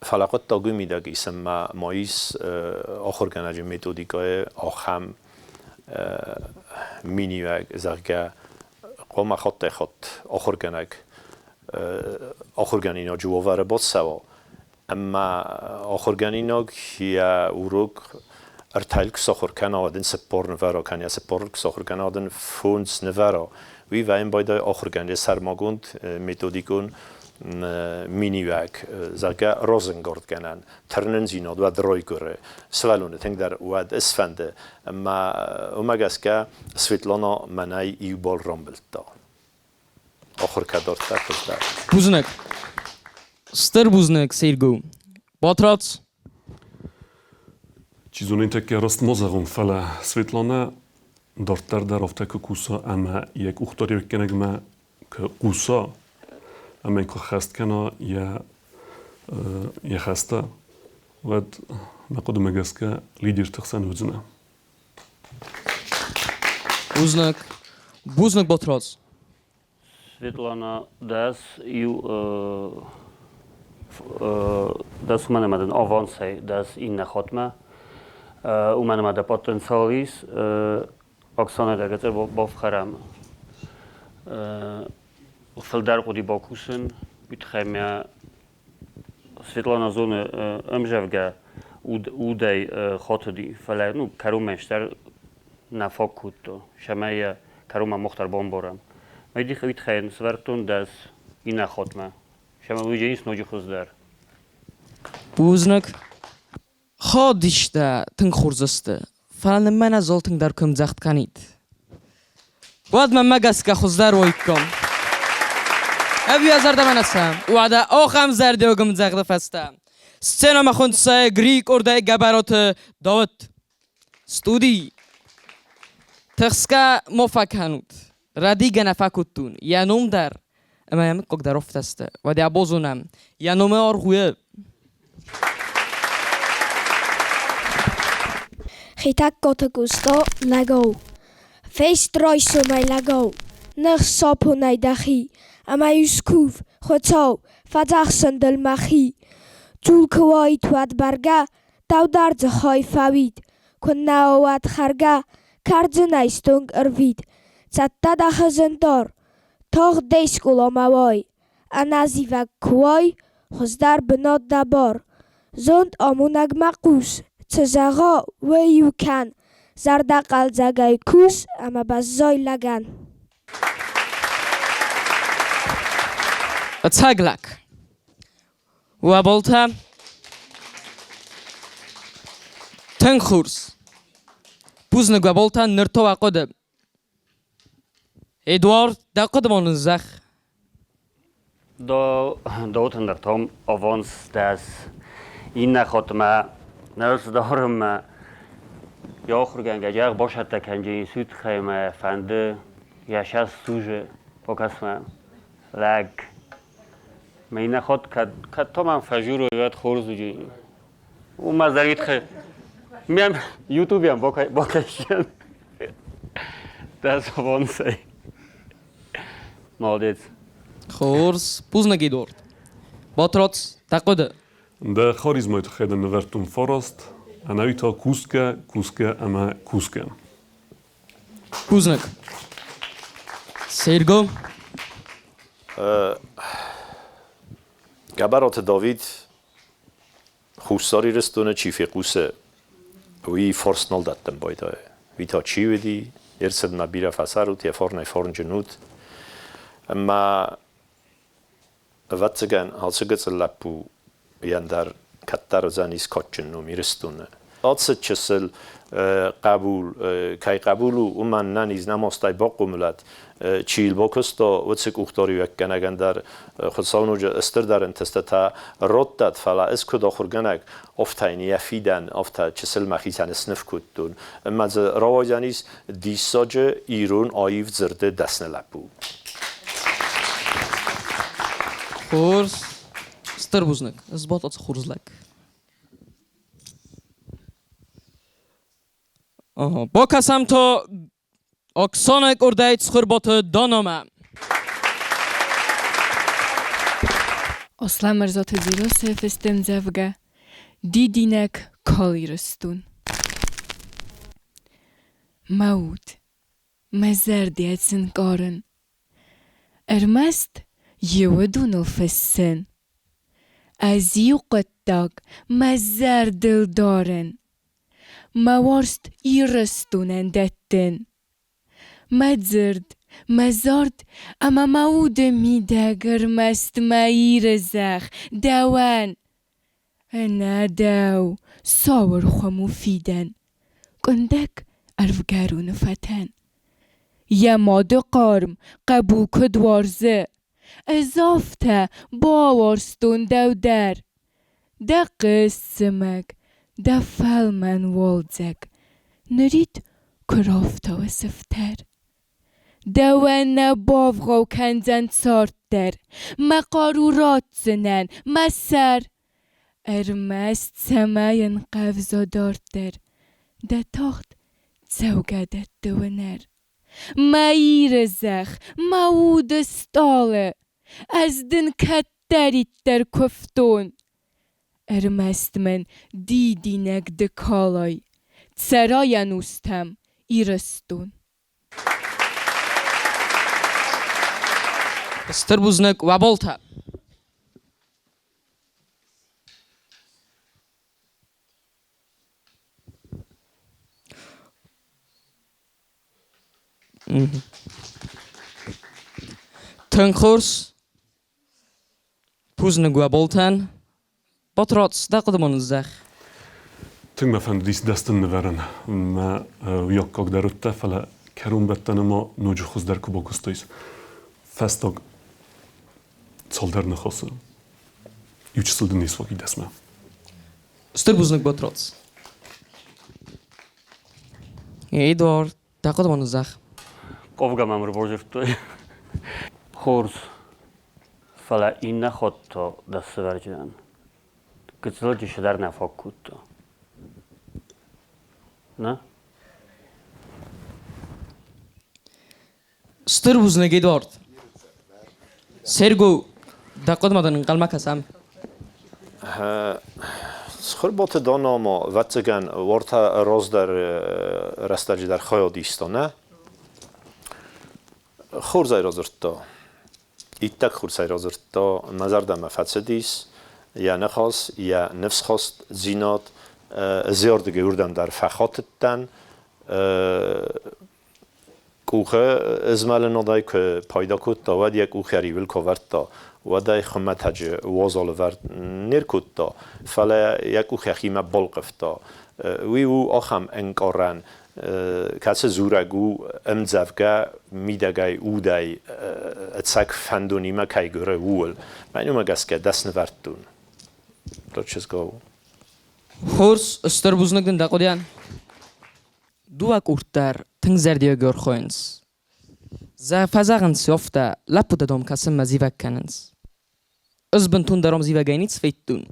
Фӕлӕ хъуыддаг уый мидӕг ис, ӕмӕ ма ис ахуыргӕнӕджы методикӕйы ахӕм миниуӕг, зӕгъгӕ, хъуамӕ хаттӕй-хатт ахуыргӕнӕг ахуыргӕнинаджы уавӕры бацӕуа, ӕмӕ ахуыргӕнинаг йӕ урок ӕртӕйыл куы сахуыр кӕна, уӕд ын 40 нывӕра, кӕнӕ 40 куы сахуыр кӕна, уӕд ын 5 нывӕра. Уый вӕййын байдайы ахуыргӕнӕджы сӕрмагонд методикон миниуӕг, зӕгъгӕ, разӕнгардгӕнӕн тырнындзинад уӕд райгуыры, сывӕллоны тынгдӕр уӕд ысфӕнды. Ӕмӕ уымӕ гӕсгӕ Светлана мӕнӕй иу бал рамбылдта. Ахуыр кӕд дарддӕр хуыздӕр. Бузныг. Стыр бузныг, Серго. Батрадз. Чи зоны, тӕккӕ раст ма зӕгъон, фӕлӕ Светланӕ дарддӕр дӕр афтӕ куы куса ӕмӕ йӕ къухдариуӕггӕнӕгмӕ куы хъуса ӕмӕ куы хӕст кӕна йӕ хӕстӕ, уӕд мӕ хъуыдымӕ гӕсгӕ лидерты хсӕн уыдзынӕ. Бузныг. Бузныг, Батрадз. Светлана, дӕс иу дӕс уымӕн ӕмӕ дын авансӕй дӕс иннӕ хатмӕ, уымӕн ӕмӕ дӕ потенциал ис, Оксана дӕ гыццыл бафхӕрӕм. Фылдӕр хъуыди бакусын, уый тыххӕй мӕ Светлана зоны ӕмзӕвгӕ удӕй хатыди, фӕлӕ ну кӕронмӕ стӕр нӕ фаг кодта, цӕмӕй йӕ кӕронмӕ мах дӕр бамбарӕм. Уый тыххӕй сӕвӕрдтон дӕс иннӕ хатмӕ, цӕмӕй уый ноджы хуыздӕр. Бузныг. Ходистӕ тынг хорз сты, фӕлӕ нын мӕнӕ зол тынгдӕр куы ӕмдзӕгъд кӕнид. Уӕд мӕнмӕ гӕсгӕ хуыздӕр уаиккам. Ӕви ӕ зӕрдӕмӕ нӕ цӕуӕм? Уӕдӕ ахӕм зӕрдиаг ӕмдзӕгъды фӕстӕ сценӕмӕ хуынд цӕуы Грийы къордӕй Гӕбӕроты Дауыт. Студий. Тыхсгӕ ма фӕкӕнут. Рӕдийгӕ нӕ фӕкодтон. Йӕ ном дӕр ӕмӕ йӕ мыггаг дӕр афтӕ сты. Уӕдӕ базонӕм, йӕ номы аргъ у. Хетӕгкаты Къоста лӕгау. Фест райсомӕй лӕгау, ныхсапонӕй дӕхи, ӕмӕ-иу скув, Хуыцау, фӕдзӕхсын дыл мӕхи. Дзул куы уаид, уӕд бӕргӕ, дӕу дӕр дзы хай фӕуид, куыннӕ уӕд хӕргӕ, кӕрдзынӕй стонг ӕрвит. Цӕттӕ дӕ хызын дар, тагъд де скъоламӕ уай, ӕнӕзивӕг куы уай, Хуыздӕр бынат дӕ бар. Зонд амонӕгмӕ хъус, цы зӕгъа, уый-иу кӕн. Зӕрдӕхъӕлдзӕгӕй кус ӕмӕ баззай лӕгӕн. Ӕцӕг лӕг. Уӕ болтӕ тынг хорз. Бузныг уӕ болтӕ, ныр та уӕ хъуыды. Эдуард, дӕ хъуыды ма нын зӕгъ. Доутындӕртом авонс дӕс иннӕ хатмӕ нӕ йӕ ахуыргӕнгӕ басӕттӕ кӕнджын суткӕймӕ фӕнды йӕ сӕс сужы бакӕсмӕ лӕг. Мӕ иннӕ хатт кӕд кӕд та мӕм фӕжурой, уӕд хорз уыди. Уымӕ зӕритхы мӕм Ютубӕн бакӕсдзӕн. Дӕс авансӕй. Молодец. Хорз. Бузныг, Эдуард. Батрадз, дӕ хъуыды? Дӕ харизмайы тыххӕй дын нывӕрдтон фараст, ӕнӕуи та кусгӕ, кусгӕ ӕмӕ кусгӕ. Бузныг. Серго? Гӕбӕраты Давид Хуссар Ирыстоны чи фехъусы, уый форс нал дӕттын байдайы. Уый та чи уыди, ӕрцыдмӕ бирӕ фӕцӕрут, йӕ фарнӕй фӕрнджын ут. Ӕмӕ, ӕвӕццӕгӕн, ацы гыццыл лӕппу йӕн дӕр кӕддӕр уыдзӕнис кадджын ном Ирыстоны. Ацы чысыл хъӕбул, кӕй хъӕбул у, уымӕн нӕниз нӕмастай бахъомылад. Чи йыл бакуыста, уыцы къухдариуӕггӕнӕгӕн дӕр Хуыцау ноджы стырдӕр ӕнтыстытӕ радтӕд, фӕлӕ ӕз куыд ахуыргӕнӕг, афтӕ йын йӕ фидӕн, афтӕ чысыл мӕхицӕн сныв кодтон. Ӕмӕ дзы рауайдзӕнис диссаджы ирон аив дзырды дӕсны лӕппу. Хорз. Стыр бузныг. Сбад ацы хорз лӕг. Бакӕсӕм та Оксана къордӕй Цхуырбаты Данамӕ. Аслӕмырзаты Дзерассӕйы фыст ӕмдзӕвгӕ Дидинӕг кал Ирыстон. Мӕ уд, мӕ зӕрдӕ сын карын, Ӕрмӕст еуыдоныл фыссын. Ӕз иу хъуыддаг мӕ зӕрдыл дарын: Мӕ уарзт Ирыстонӕн дӕттын. Мӕ дзырд, мӕ зард ӕмӕ мӕ уды мидӕг ӕрмӕст мӕ Иры зӕхх дӕуӕн. Ӕнӕ дӕу сау ӕрхуым у фидӕн, къуындӕг ӕрвгӕроны фӕтӕн. Йӕ мады хъарм хъӕбул куыд уарзы, ӕз афтӕ бауарзтон дӕу дӕр. Дӕ хъызт-зымӕг, дӕ фӕлмӕн уалдзӕг нырид куы рафтауы сыфтӕр. Дӕуӕн нӕ бавгъау кӕндзӕн цард дӕр, мӕ хъару ратдзынӕн, мӕ сӕр. Ӕрмӕст цӕмӕй ӕнхъӕвза дарддӕр дӕ тагъд цӕугӕдӕтты уынӕр. Мӕ Иры зӕхх, мӕ уды стъалы, ӕз дын кӕддӕриддӕр куывтон. Ӕрмӕст мын дидинӕг ды калай, цӕрай ӕнустӕм, Ирыстон. Стыр бузныг уӕ болтӕ! Тынг хорз. Бузныг уӕ болтӕн. Батрадз, дӕ хъуыды ма ныззӕгъ. Тынг мӕ фӕндыдис дӕстын нывӕрын. Мӕ уый аккаг дӕр уыдтӕ, фӕлӕ кӕронбӕттӕны ма ноджы хуыздӕр куы бакуыстаис. Фӕстаг цалдӕр ныхасы. Иучысыл дын не сфаг и дӕсмӕ. Стыр бузныг, Батрадз. Эдуард, дӕ хъуыды ма ныззӕгъ. Хъавгӕ мӕм ӕрбазырдтой. Хорз, фӕлӕ иннӕ хатт та дӕ сывӕрджынӕн. Гыццыл дӕр нӕ фаг кодта. Нӕ? Стыр бузныг, Эдуард. Серго, дӕ хъуыдымӕ дын ӕнхъӕлмӕ кӕсӕм. Цхуырбаты Дана ма, ӕвӕццӕгӕн, уартӕ раздӕр рӕстӕджы дӕр хайад иста, нӕ? Хорз ӕй радзырдта. Иттӕг хорз ӕй радзырдта. Мӕ зӕрдӕмӕ фӕцыдис. Йӕ ныхас, йӕ ныфсхастдзинад. Ӕз ардыгӕй уырдӕм дӕр фӕхатыдтӕн. Къухы змӕлынадӕй куы пайда кодта, уӕд йӕ къух йӕ риуыл куы авӕрдта, уӕд ӕй хуымӕтӕджы уазалы вӕрд не ркодта, фӕлӕ йӕ къух йӕхимӕ балхъывта. Уый у ахӕм ӕнкъарӕн, кӕцы дзурӕг у ӕмдзӕвгӕ мидӕгӕй удӕй ӕцӕг фӕндонимӕ кӕй гуыры, ууыл. Мӕн уымӕ гӕсгӕ дӕснывӕрдтон. Чызгау. Хорз, стыр бузныг дын дӕ хъуыдыйӕн. Дыууӕ къорд дӕр тынг зӕрдиагӕй архайынц. Фӕзӕгъынц афтӕ, лӕппутӕ дам кӕсынмӕ зивӕг кӕнынц. Ӕз бынтондӕр ам зивӕгӕй ницы федтон.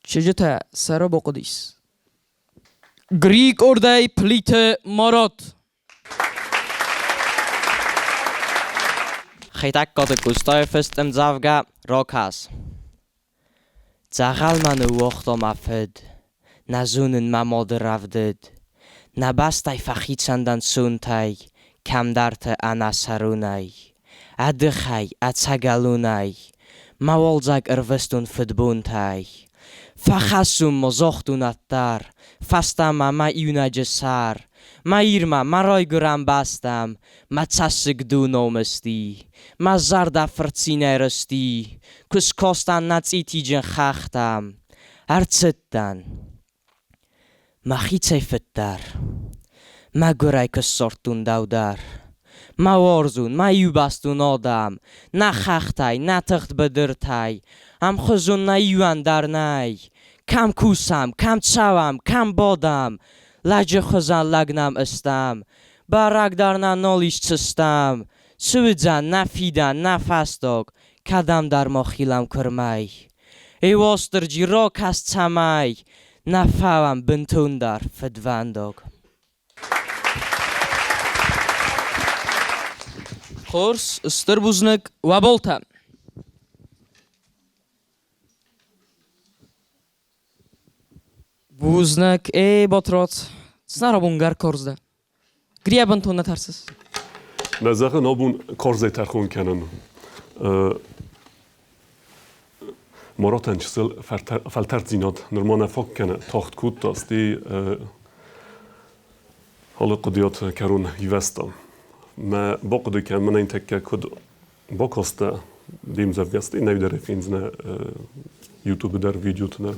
Чызджытӕ сӕ рабахъуыдис. Гри къордӕй Плиты Марат. Хетӕгкаты Къостайы фыст ӕмдзӕвгӕ ракӕс. Дзӕгъӕл мӕ ныууагъта мӕ фыд, Нӕ зонын мӕ мады рӕвдыд. Нӕ бӕстӕй фӕхицӕн дӕн сонтӕй, Кӕмдӕрты ӕнӕ цӕрунӕй. Ӕдыхӕй, ӕцӕгӕлонӕй, Мӕ уалдзӕг ӕрвыстон фыдбонтӕй. Фӕхӕссон ма загътон ӕддӕр, Фӕстӕмӕ мӕ иунӕджы сӕр. Мӕ Ирмӕ, мӕ райгуырӕн бӕстӕм, Мӕ цӕссыг донау мызти, Мӕ зӕрдӕ фырцинӕй рызти, Куы скастӕн нӕ цъитиджын хӕхтӕм. Ӕрцыдтӕн. Мӕхицӕй фыддӕр. Мӕгуырӕй куы ссардтон дӕу дӕр. Мӕ уарзон, мӕ иубӕстон адӕм, Нӕ хӕхтӕй, нӕ тыгъд быдыртӕй Ӕмхуызон нӕ иуӕн дӕр нӕй. Кӕм кусӕм, кӕм цӕуӕм, кӕм бадӕм, Лӕджы хуызӕн лӕг нӕм ыстӕм. Бӕрӕг дӕр нӕ нал ис цы стӕм. Цы уыдзӕн нӕ фидӕн, нӕ фӕстаг, Кӕдӕмдӕр ма хилӕм куырмӕй. Эй, Уастырджи, ракӕс цӕмӕй, Нӕ фӕуӕм бынтондӕр фыдвӕндаг. Хорз, стыр бузныг уӕ болтӕ. Бузныг, эй, Батрадз, цынӕрабон гӕркорз дӕ. Грия бынтон нӕ тӕрсыс? Мӕ зӕгъын абон карзӕй тӕрхон кӕнын. Маратӕн чысыл фӕлтӕрддзинад нырма нӕ фаг кӕны, тагъд кодта, стӕй алы хъуыдыйад кӕрон ивӕзта. Мӕ бахъуыды кӕн, мӕнӕн тӕккӕ куыд бакастӕ де мдзӕвгӕ, стӕй нӕ дӕр фендзынӕ Ютубы дӕр видеоты дӕр.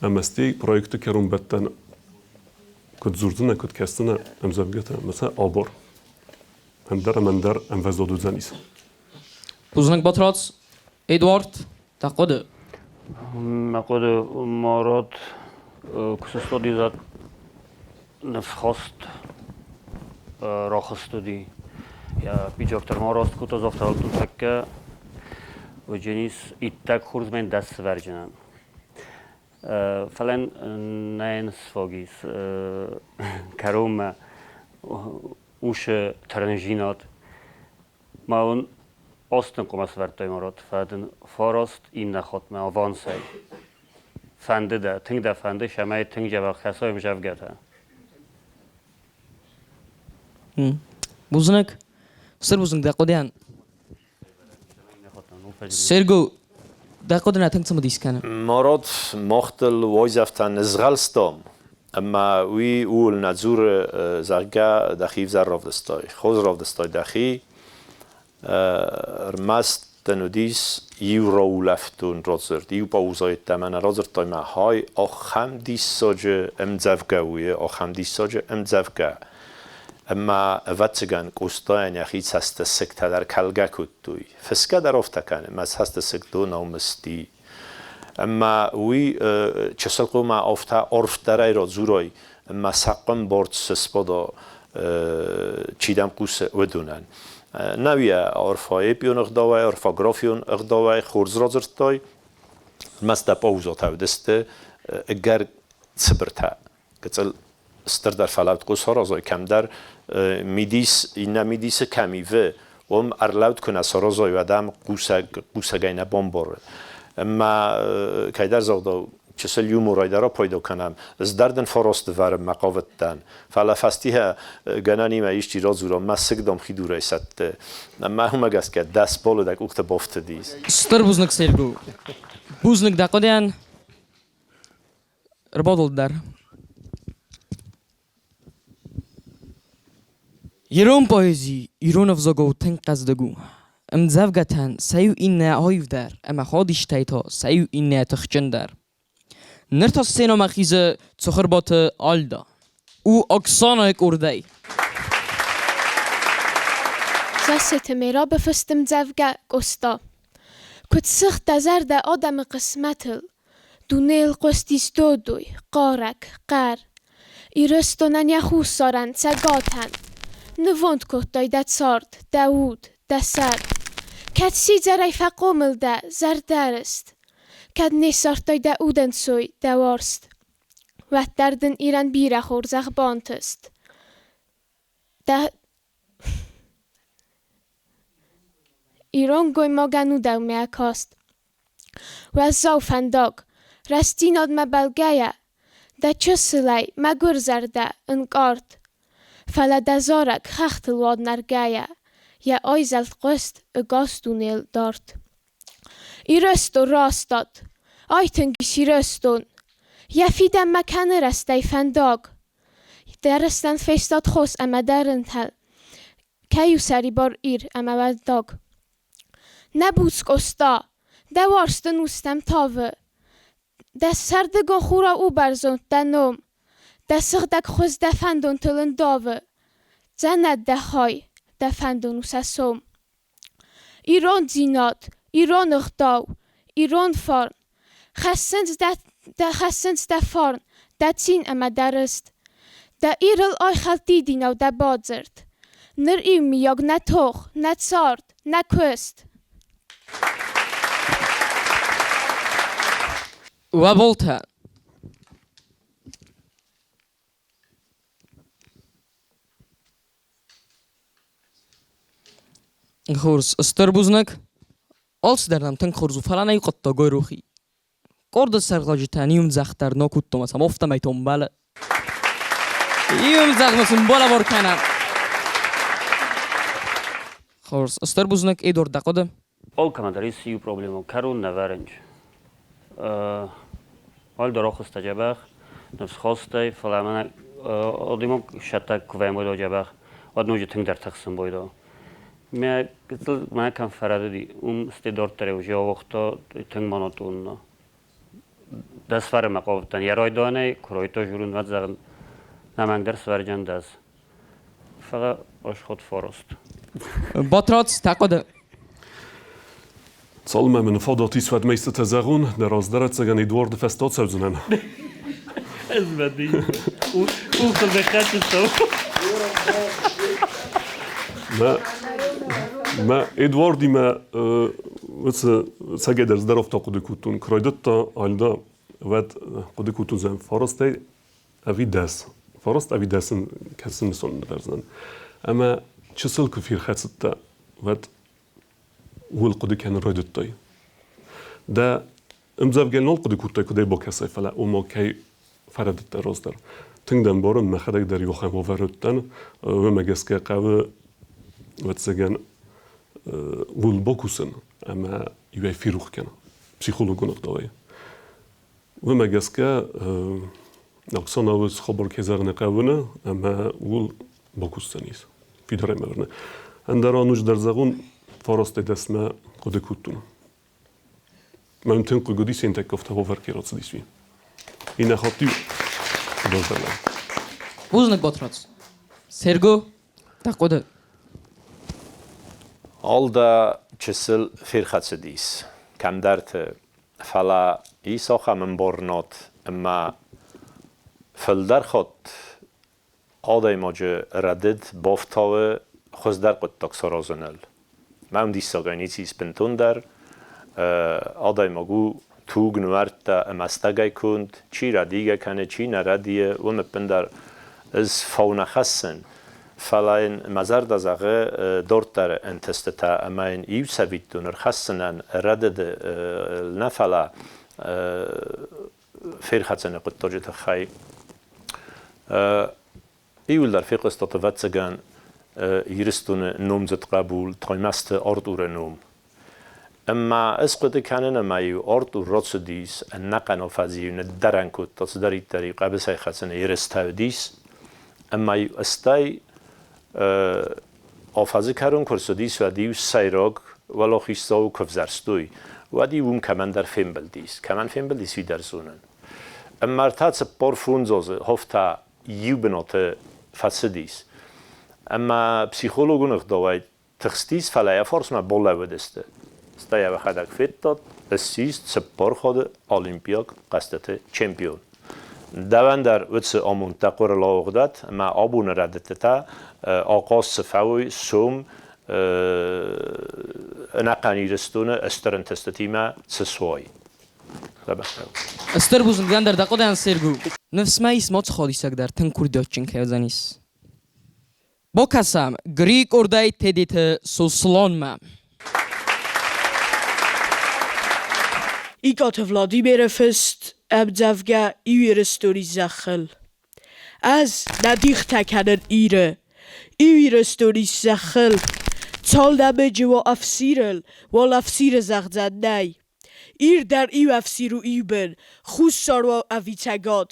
Ӕмӕ стӕй проекты кӕронбӕттӕн куыд дзурдзынӕ, куыд кӕсдзынӕ ӕмдзӕвгӕтӕ, ӕмӕ сӕ абор. Ӕндӕр ӕмӕ ӕндӕр ӕмвӕзад уыдзӕнис. Бузныг, Батрадз. Эдуард, дӕ хъуыды? Мӕ хъуыды Марат куы сыстади ныфсхаст рахызт уыди. Йӕ пиджак дӕр ма раст кодта, загъта тӕккӕ уыджынис иттӕг хорз мӕн дӕс сывӕрджынӕн. Фӕлӕ нӕ сфаг ис кӕронмӕ усы тырнжинад. Ма уын остын хъуымӕ сӕвӕрдтой Марат, фӕлӕ дын фараст иннӕ хатмӕ авансӕй. Фӕнды дӕ, тынг дӕ фӕнды, цӕмӕй тынг дзӕбӕх хӕцой ӕмзӕвгӕтӕ. Бузныг. Стыр бузныг дӕ хъуыдыйӕн. Серго, дӕ хъуыды нӕ тынг цымыдис кӕны. Марат махтыл уайдзӕфтӕ нызгъӕлстам, ӕмӕ уый ууыл нӕ дзуры, зӕгъгӕ, дӕхи ӕвзӕр равдыстай. Хорз равдыстай дӕхи, ӕрмӕст дын уыдис иу раулӕфтон радзырд, иу паузӕ йеддӕмӕ нӕ радзырдтай мӕ хай, ахӕм диссаджы ӕмдзӕвгӕ у, ахӕм диссаджы ӕмдзӕвгӕ. Ӕмӕ, ӕвӕццӕгӕн, Къостайӕн йӕхи цӕстысыгтӕ дӕр кӕлгӕ кодтой. Фысгӕ дӕр афтӕ кӕны, мӕ цӕстысыг донау мызти. Ӕмӕ уый чысыл хъуамӕ афтӕ арфдӕрӕй радзурай, ӕмӕ сӕ хъуымборд сысбада, чи дӕм хъусы, уыдонӕн. Нӕу йӕ орфоэпион ӕгъдауӕй, орфографион ӕгъдауӕй хорз радзырдтай, ӕрмӕст дӕ паузӕтӕ уыдысты ӕгӕр цыбыртӕ. Гыццыл стырдӕр фӕлӕуд куы саразой кӕмдӕр мидис, иннӕ мидисы кӕм ивы, уым ӕрлӕуд куы нӕ саразой, уӕд ӕм хъусӕг, хъусӕгӕй нӕ бамбары. Ӕмӕ кӕйдӕр загъдау, Чысыл юморӕй дӕр апайда кӕнӕм. Ӕз дӕр дын фараст дывӕрынмӕ хъавыдтӕн, фӕлӕ фӕстийӕ гӕнӕнимӕ исчи радзура, мӕ сыг, дам, хидурӕй сӕтты. Ӕмӕ уымӕ гӕсгӕ 10 баллы дӕ къухты бафтыдис. Стыр бузныг, Серго. Бузныг дӕ хъуыдыйӕн. Ӕрбадыл дӕр. Ирон поэзи ирон ӕвзагау тынг хъӕздыг у. Ӕмдзӕвгӕтӕн сӕ иу иннӕ аивдӕр ӕмӕ хадистӕй та сӕ иу иннӕ тыхджындӕр. Ныр та сценӕмӕ хизы Цыхуырбаты Альда. У Оксанайы къордӕй. Зассеты Мерабы фыст ӕмдзӕвгӕ Къоста. Куыд сыгъд дӕ зӕрдӕ адӕмы хъысмӕтыл, Дунейыл хъуыстис додой, хъарӕг, хъӕр. Ирыстонӕн йӕ хуссарӕн, цӕгатӕн Нывонд кодтай дӕ цард, дӕ уд, дӕ сӕр. Кӕд сидзӕрӕй фӕхъомыл дӕ, зӕрдӕрыст, Кӕд не ссардтай дӕ удӕнцой, дӕ уарзт, Уӕддӕр дын Ирӕн бирӕ хорзӕх бантыст. Дӕ Ирон гоймагӕн у дӕумӕ каст. Уӕззау фӕндаг, рӕстдзинадмӕ бӕлгӕйӕ, Дӕ чысылӕй, мӕгуыр зӕрдӕ, ӕнкъард. Фӕлӕ дӕ зарӕг хӕхтыл уад нӕргӕйӕ, Йӕ айзӕлд хъуыст ӕгас дунейыл дард. Ирыстон растад, айтынг ис Ирыстон, Йӕ фидӕнмӕ кӕны рӕстӕй фӕндаг. Дӕ рыстӕн фестад хос ӕмӕ дӕ рынтӕ Кӕй у сӕрибар Ир ӕмӕ уӕлдаг. Нӕ буц Къоста, дӕ уарзт дын устӕм тавы, Дӕ сӕрдыгон хурау у бӕрзонд дӕ ном, Дӕ сыгъдӕг хуыз дӕ фӕндонтыл ӕндавы, Дзӕнӕт дӕ хай, дӕ фӕндон у сӕ сом. Ирондзинад, ирон ӕгъдау, ирон фарн, Хӕссынц дӕ, хӕссынц дӕ фарн, дӕ цин ӕмӕ дӕ рыст. Дӕ Ирыл айхӕлд дидинау дӕ бадзырд. Ныр иумийаг нӕ тох, нӕ цард, нӕ куыст. Уӕ болтӕ! Хорз, стыр бузныг. Алцыдӕр нӕм тынг хорз у, фӕлӕ нӕ иу хъуыддаг айрох и. Къорды сӕргълӕуджытӕн иумдзӕгъд дӕр нӕ кодтон ӕмӕ афтӕмӕй томбӕлы. Иумдзӕгъдмӕ сын балӕвар кӕнӕм. Хорз, стыр бузныг, Эдуард, дӕ хъуыды? Алкӕмӕ дӕр ис иу проблемӕ, кӕрон нӕ вӕрынч. Альдо рохуста дзӕбӕх, ныфсхастӕй, фӕлӕ мӕнӕ адӕймаг сӕттӕг куы вӕййы дзӕбӕх, уӕд ноджы тынгдӕр тыхсын байдайы. Мӕ гыццыл мӕ кӕм фӕрӕдыди, уым стӕй дарддӕр уже ауагъта тынг монотонно. Дӕс фӕрымӕ хъавыдтӕн йӕ райдайӕнӕй, куы райдыдта журын, уӕд зӕгъын, нӕмӕнгдӕр свӕрджӕн дӕс. Фӕлӕ ӕсход фараст. Батрадз, тӕхъуыды. Цалынмӕ мын фадат ис, уӕдмӕ истытӕ зӕгъон, дӕ раздӕр ӕцӕгӕн Эдуарды фӕстӕ ацӕудзынӕн. Ӕз мӕ къухтыл бахӕцыдтӕн. Мӕ, мӕ Эдуардимӕ уыцы цӕгӕйдӕр здоровта хъуыды кодтон. Куы райдыдта Альда, уӕд хъуыды кодтон зӕгъын, фарастӕй ӕви 10. Фараст ӕви 10-ын кӕцы нысан нывӕрдзынӕн. Ӕмӕ чысыл куы ферхӕцыдтӕ, уӕд ууыл хъуыды кӕнын райдыдтай. Дӕ ӕмдзӕвгӕ нал хъуыды кодтай, куыд ӕй бакӕсай, фӕлӕ ома кӕй фӕрӕдыдтӕ раздӕр. Тынг дӕ ӕмбарын, мӕхӕдӕг дӕр иу ахӕм уавӕры уыдтӕн, уымӕ гӕсгӕ хъӕуы, ӕвӕццӕгӕн, ууыл бакусын ӕмӕ иуӕй ферох кӕнын психологон ӕгъдауӕй. Уымӕ гӕсгӕ Оксана цы хабар кӕй зӕгъын хъӕуы ӕмӕ ууыл бакусдзӕнис. Фидарӕй мӕ уырны. Ӕндӕр ӕнус дӕр зӕгъун, фарастӕй 10-мӕ хъуыды кодтон. Мӕн тынг хъыг уыди сентӕккӕ афтӕ уавӕр ке рацыдис, уый. Иннӕ хатт-иу баззадӕн. Бузныг, Батрадз. Серго, дӕ хъуыды. Алда чысыл ферхӕцыдис. Кӕмдӕрты Фӕлӕ ис ахӕм ӕмбарынад, ӕмӕ фылдӕр хатт адӕймаджы рӕдыд бафтауы хуыздӕр хъуыддаг саразыныл. Мӕн диссагӕй ницы ис бынтондӕр. Адӕймаг у туг, нуӕрттӕ ӕмӕ стӕгӕй конд, чи рӕдийгӕ кӕны, чи нӕ рӕдийы, уым ӕппындӕр ӕз фау нӕ хӕссын. Фӕлӕ йын мӕ зӕрдӕ зӕгъы дарддӕры ӕнтыстытӕ ӕмӕ йын иу цӕвиттон ӕрхӕссынӕн рӕдыд нӕ, фӕлӕ Ферхӕцыны хъуыддаджы тыххӕй. Иуылдӕр фехъуыстат, ӕвӕццӕгӕн, Ирыстоны номдзыд хъӕбул Таймӕзты Артуры ном. Ӕмӕ ӕз хъуыды кӕнын, ӕмӕ-иу Артур рацыдис, ӕнӕхъӕн афӕдз-иу ныддӕрӕн кодта, цыдӕриддӕр-иу хъӕбысӕй хӕцыны ерыстӕ уыдис. Ӕмӕ-иу стӕй афӕдзы кӕрон куы рцыдис, уӕд-иу сӕйраг уӕлахиздзауы куы ӕвзӕрстой, уӕд-иу уым кӕмӕндӕр фембӕлдис. Кӕмӕн фембӕлдис, уый дӕр зонын. Ӕмӕ 34 азы хофтӕ иу бынаты фӕцыдис. Ӕмӕ психологон ӕгъдауӕй тыхстис, фӕлӕ йӕ фарсмӕ балӕууыдысты. Стӕй йӕхӕдӕг федтат, ссис цыппар хатты олимпиаг хъӕзтыты чемпион. Дӕуӕн дӕр уыцы амондтӕ хъуырыл ауыгъдат, ӕмӕ абоны рӕдыдтытӕ ахъаз цы фӕуой, сом ӕнӕхъӕн Ирыстоны стыр ӕнтыстытимӕ цы суай. Стыр бузныг дӕн дӕ хъуыдыйӕн, Сергу. Ныфс мӕ ис, моцы ходисӕг дӕр тынг курдиатджын кӕй уыдзӕнис. Бакӕсӕм Грикъордӕй Тедеты Сосланмӕ. Икъаты Владимиры фыст ӕмдзӕвгӕ Иу Ирыстони зӕххыл. Ӕз нӕ дихтӕ кӕнын Иры. Иу Ирыстони зӕххыл. Цал нӕмыджы уа ӕфсирыл, уал ӕфсиры зӕгъдзӕн нӕй. Ир дӕр иу ӕфсир у иу бын, хуссар уа ӕви цӕгат.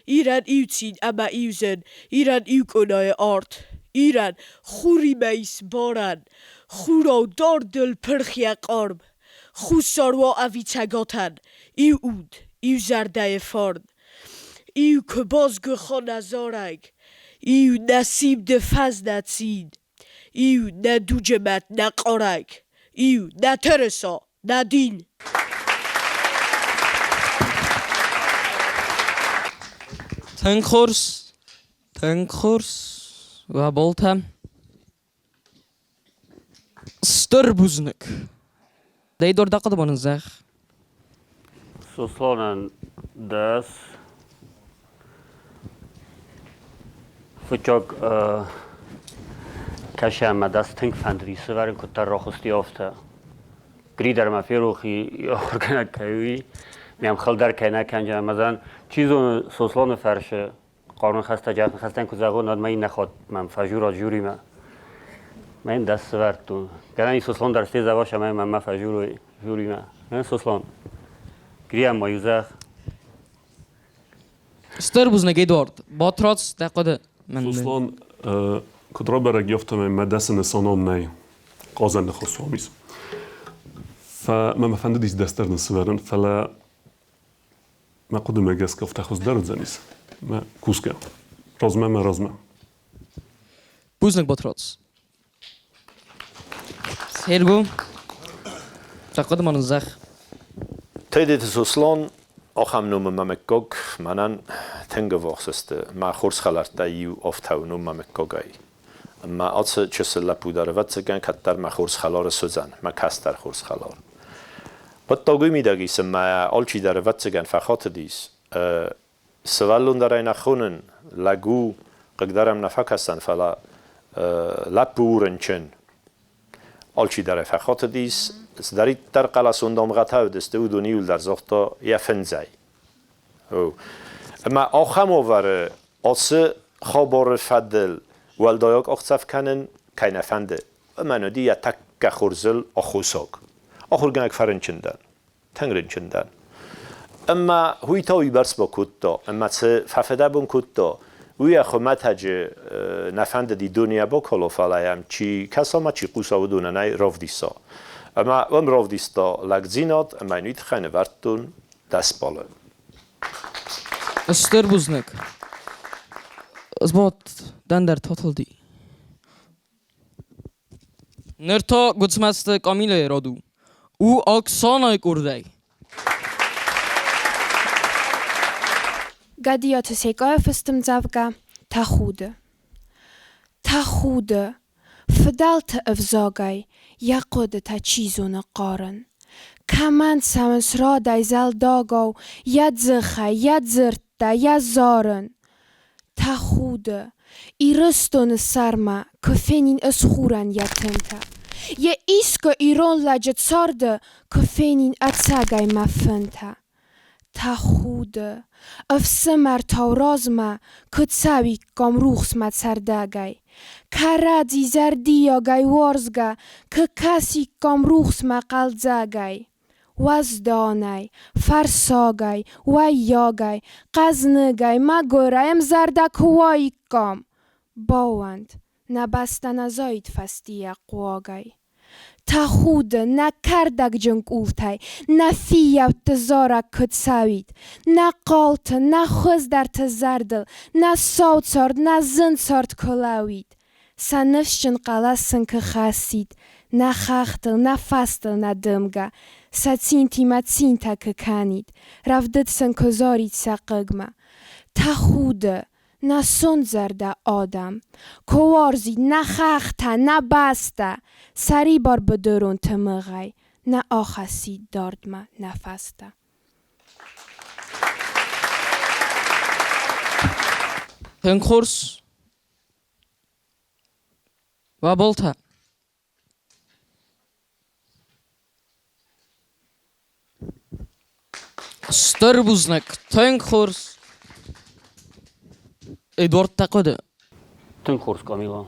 Ирӕн иу цин ӕмӕ иу зын, Ирӕн иу къонайы арт. Ирӕн хуримӕ ис барӕн, хурау дардыл пырх йӕ хъарм. Хуссар уа ӕви цӕгатӕн, иу уд, иу зӕрдӕйы фарн. Иу куы басгуыха нӕ зарӕг, иу нӕ симды фӕз нӕ цин. Иу нӕ дуджы мӕт нӕ хъарӕг, иу нӕ тырыса, нӕ дин. Тынг хорз, тынг хорз, уӕ болтӕ. Стыр бузныг. Дӕ дор дӕ хъуыды бон зӕгъ. Сосланӕн дӕс фыццаг кӕсӕн мӕ дӕс тынг фӕндыди сывӕрын куыддӕр рахызти, афтӕ. Гри дӕр мӕ ферох и, ахуыргӕнӕг кӕй у, уый. Мӕм хыл дӕр кӕй нӕ кӕнджын ӕмӕ зӕгъын, чи зоны, Сосланы фӕрсы, хъарм ныхӕстӕ, джах ныхӕстӕн куы зӕгъон, уӕд мӕ иннӕ хатт мӕм фӕжурат жюримӕ. Мӕ йын дӕс сывӕрдтон. Гӕнӕн ис Сослан дӕр стезӕвас ӕмӕ мӕм фӕжурой жюримӕ. Сослан, Гриам ма иу зӕгъ. Стыр бузныг, Эдуард. Батрадз, дӕ хъуыды. Сослан, куыд рабӕрӕг, афтӕмӕй мӕ дӕсы нысанон нӕй. Хъазӕн ныхас уам ис. Мӕ мӕ фӕндыдис дӕстӕр нысывӕрын, фӕлӕ Мӕ хъуыдымӕ гӕсгӕ афтӕ хуыздӕр уыдзӕнис. Мӕ кусгӕ. Размӕ мӕ размӕ. Бузныг, Батрадз. Серго, дӕ хъуыды ма нын зӕгъ. Тедеты Сослан ахӕм номы мӕ мыггаг мӕнӕн тынг ӕввахс сты. Мӕ хорз хӕлӕрттӕй иу афтӕ у ном мӕ мыггагӕй. Ӕмӕ ацы чысыл лӕппу дӕр, ӕвӕццӕгӕн, кӕддӕр мӕ хорз хӕлар суыдзӕн, мӕ кӕстӕр хорз хӕлар. Хъуыддаг уый мидӕг ис, ӕмӕ алчидӕр, ӕвӕццӕгӕн, фӕхатыдис, сывӕллон дӕр ӕй нӕ хонын, лӕг у, хъыгдӕр ӕм нӕ фӕкӕсдзӕн, фӕлӕ лӕппу у рынчын. Алчидӕр ӕй фӕхатыдис, цыдӕриддӕр хъӕлӕсон дамгъӕтӕ уыдысты, уыдон иуылдӕр загъта йӕ фындзӕй. Ӕмӕ ахӕм уавӕры ацы хабары фӕдыл уӕлдайаг ӕхцӕв кӕнын кӕй нӕ фӕнды, уымӕн уыди йӕ тӕккӕ хорзыл аххосаг. Ахуыргӕнӕг фӕрынчын дӕн, тынг рынчын дӕн. Ӕмӕ уый та уыйбӕрц бакодта, ӕмӕ цы фӕфыдӕбон кодта, уый йӕ хуымӕтӕджы нӕ фӕндыди дунейӕ бакала, фӕлӕ йӕм чи кӕса ӕмӕ чи хъуса, уыдонӕн ӕй равдиса. Ӕмӕ уым равдиста лӕгдзинад, ӕмӕ йын уый тыххӕй нывӕрдтон дӕс баллы. Стыр бузныг. Сбадт дӕн дӕр тотылди. Ныр та Гуыцмӕзты Камилӕйы рад у. У Оксанайы къордӕй. Гӕдиаты Секъайы фыст ӕмдзӕвгӕ Тӕхуды. Тӕхуды, фыдӕлты ӕвзагӕй йӕ хъуыдытӕ чи зоны хъарын. Кӕмӕн цӕуынц радӕй зӕлдагау йӕ дзыхӕй, йӕ дзырдтӕ, йӕ зарын. Тӕхуды, Ирыстоны сӕрмӕ куы фенин ӕз хурӕн йӕ тынтӕ. Йе искуы ирон лӕджы царды куы фенин ӕцӕгӕй мӕ фынтӕ. Тӕхуды, ӕфсымӕртау размӕ куы цӕуиккам рухсмӕ цӕрдӕгӕй, Кӕрӕдзи зӕрдиагӕй уарзгӕ куы кӕсиккам рухсмӕ хъӕлдзӕгӕй. Уӕзданӕй, фӕрсагӕй, уӕййагӕй, хъӕзныгӕй, мӕгуырӕй ӕмзӕрдӕ куы уаиккам! Баууӕнд, нӕ бӕстӕ нӕ заид фӕстийӕ хъуагӕй. Тӕхуды, нӕ кӕрдӕгджын къултӕй нӕ фиййӕутты зарӕг куыд цӕуид, нӕ хъалты, нӕ хуыздӕрты зӕрдыл нӕ сау цард, нӕ зын цард куы лӕууид, сӕ ныфсджын хъӕлӕс сын куы хӕссид, нӕ хӕхтыл, нӕ фӕзтыл нӕ дымгӕ, сӕ цинтимӕ цинтӕ куы кӕнид, рӕвдыд сын куы зарид сӕ хъыгмӕ. Тӕхуды, нӕ сонтзӕрдӕ адӕм, куы уарзид нӕ хӕхтӕ, нӕ бӕстӕ, сӕрибар быдырон тымыгъӕй нӕ ахӕссид дардмӕ нӕ фӕстӕ. Тынг хорз. Уӕ болтӕ. Стыр бузныг, тынг хорз. Эдуард дӕ хъуыды? Тынг хорз, Камила.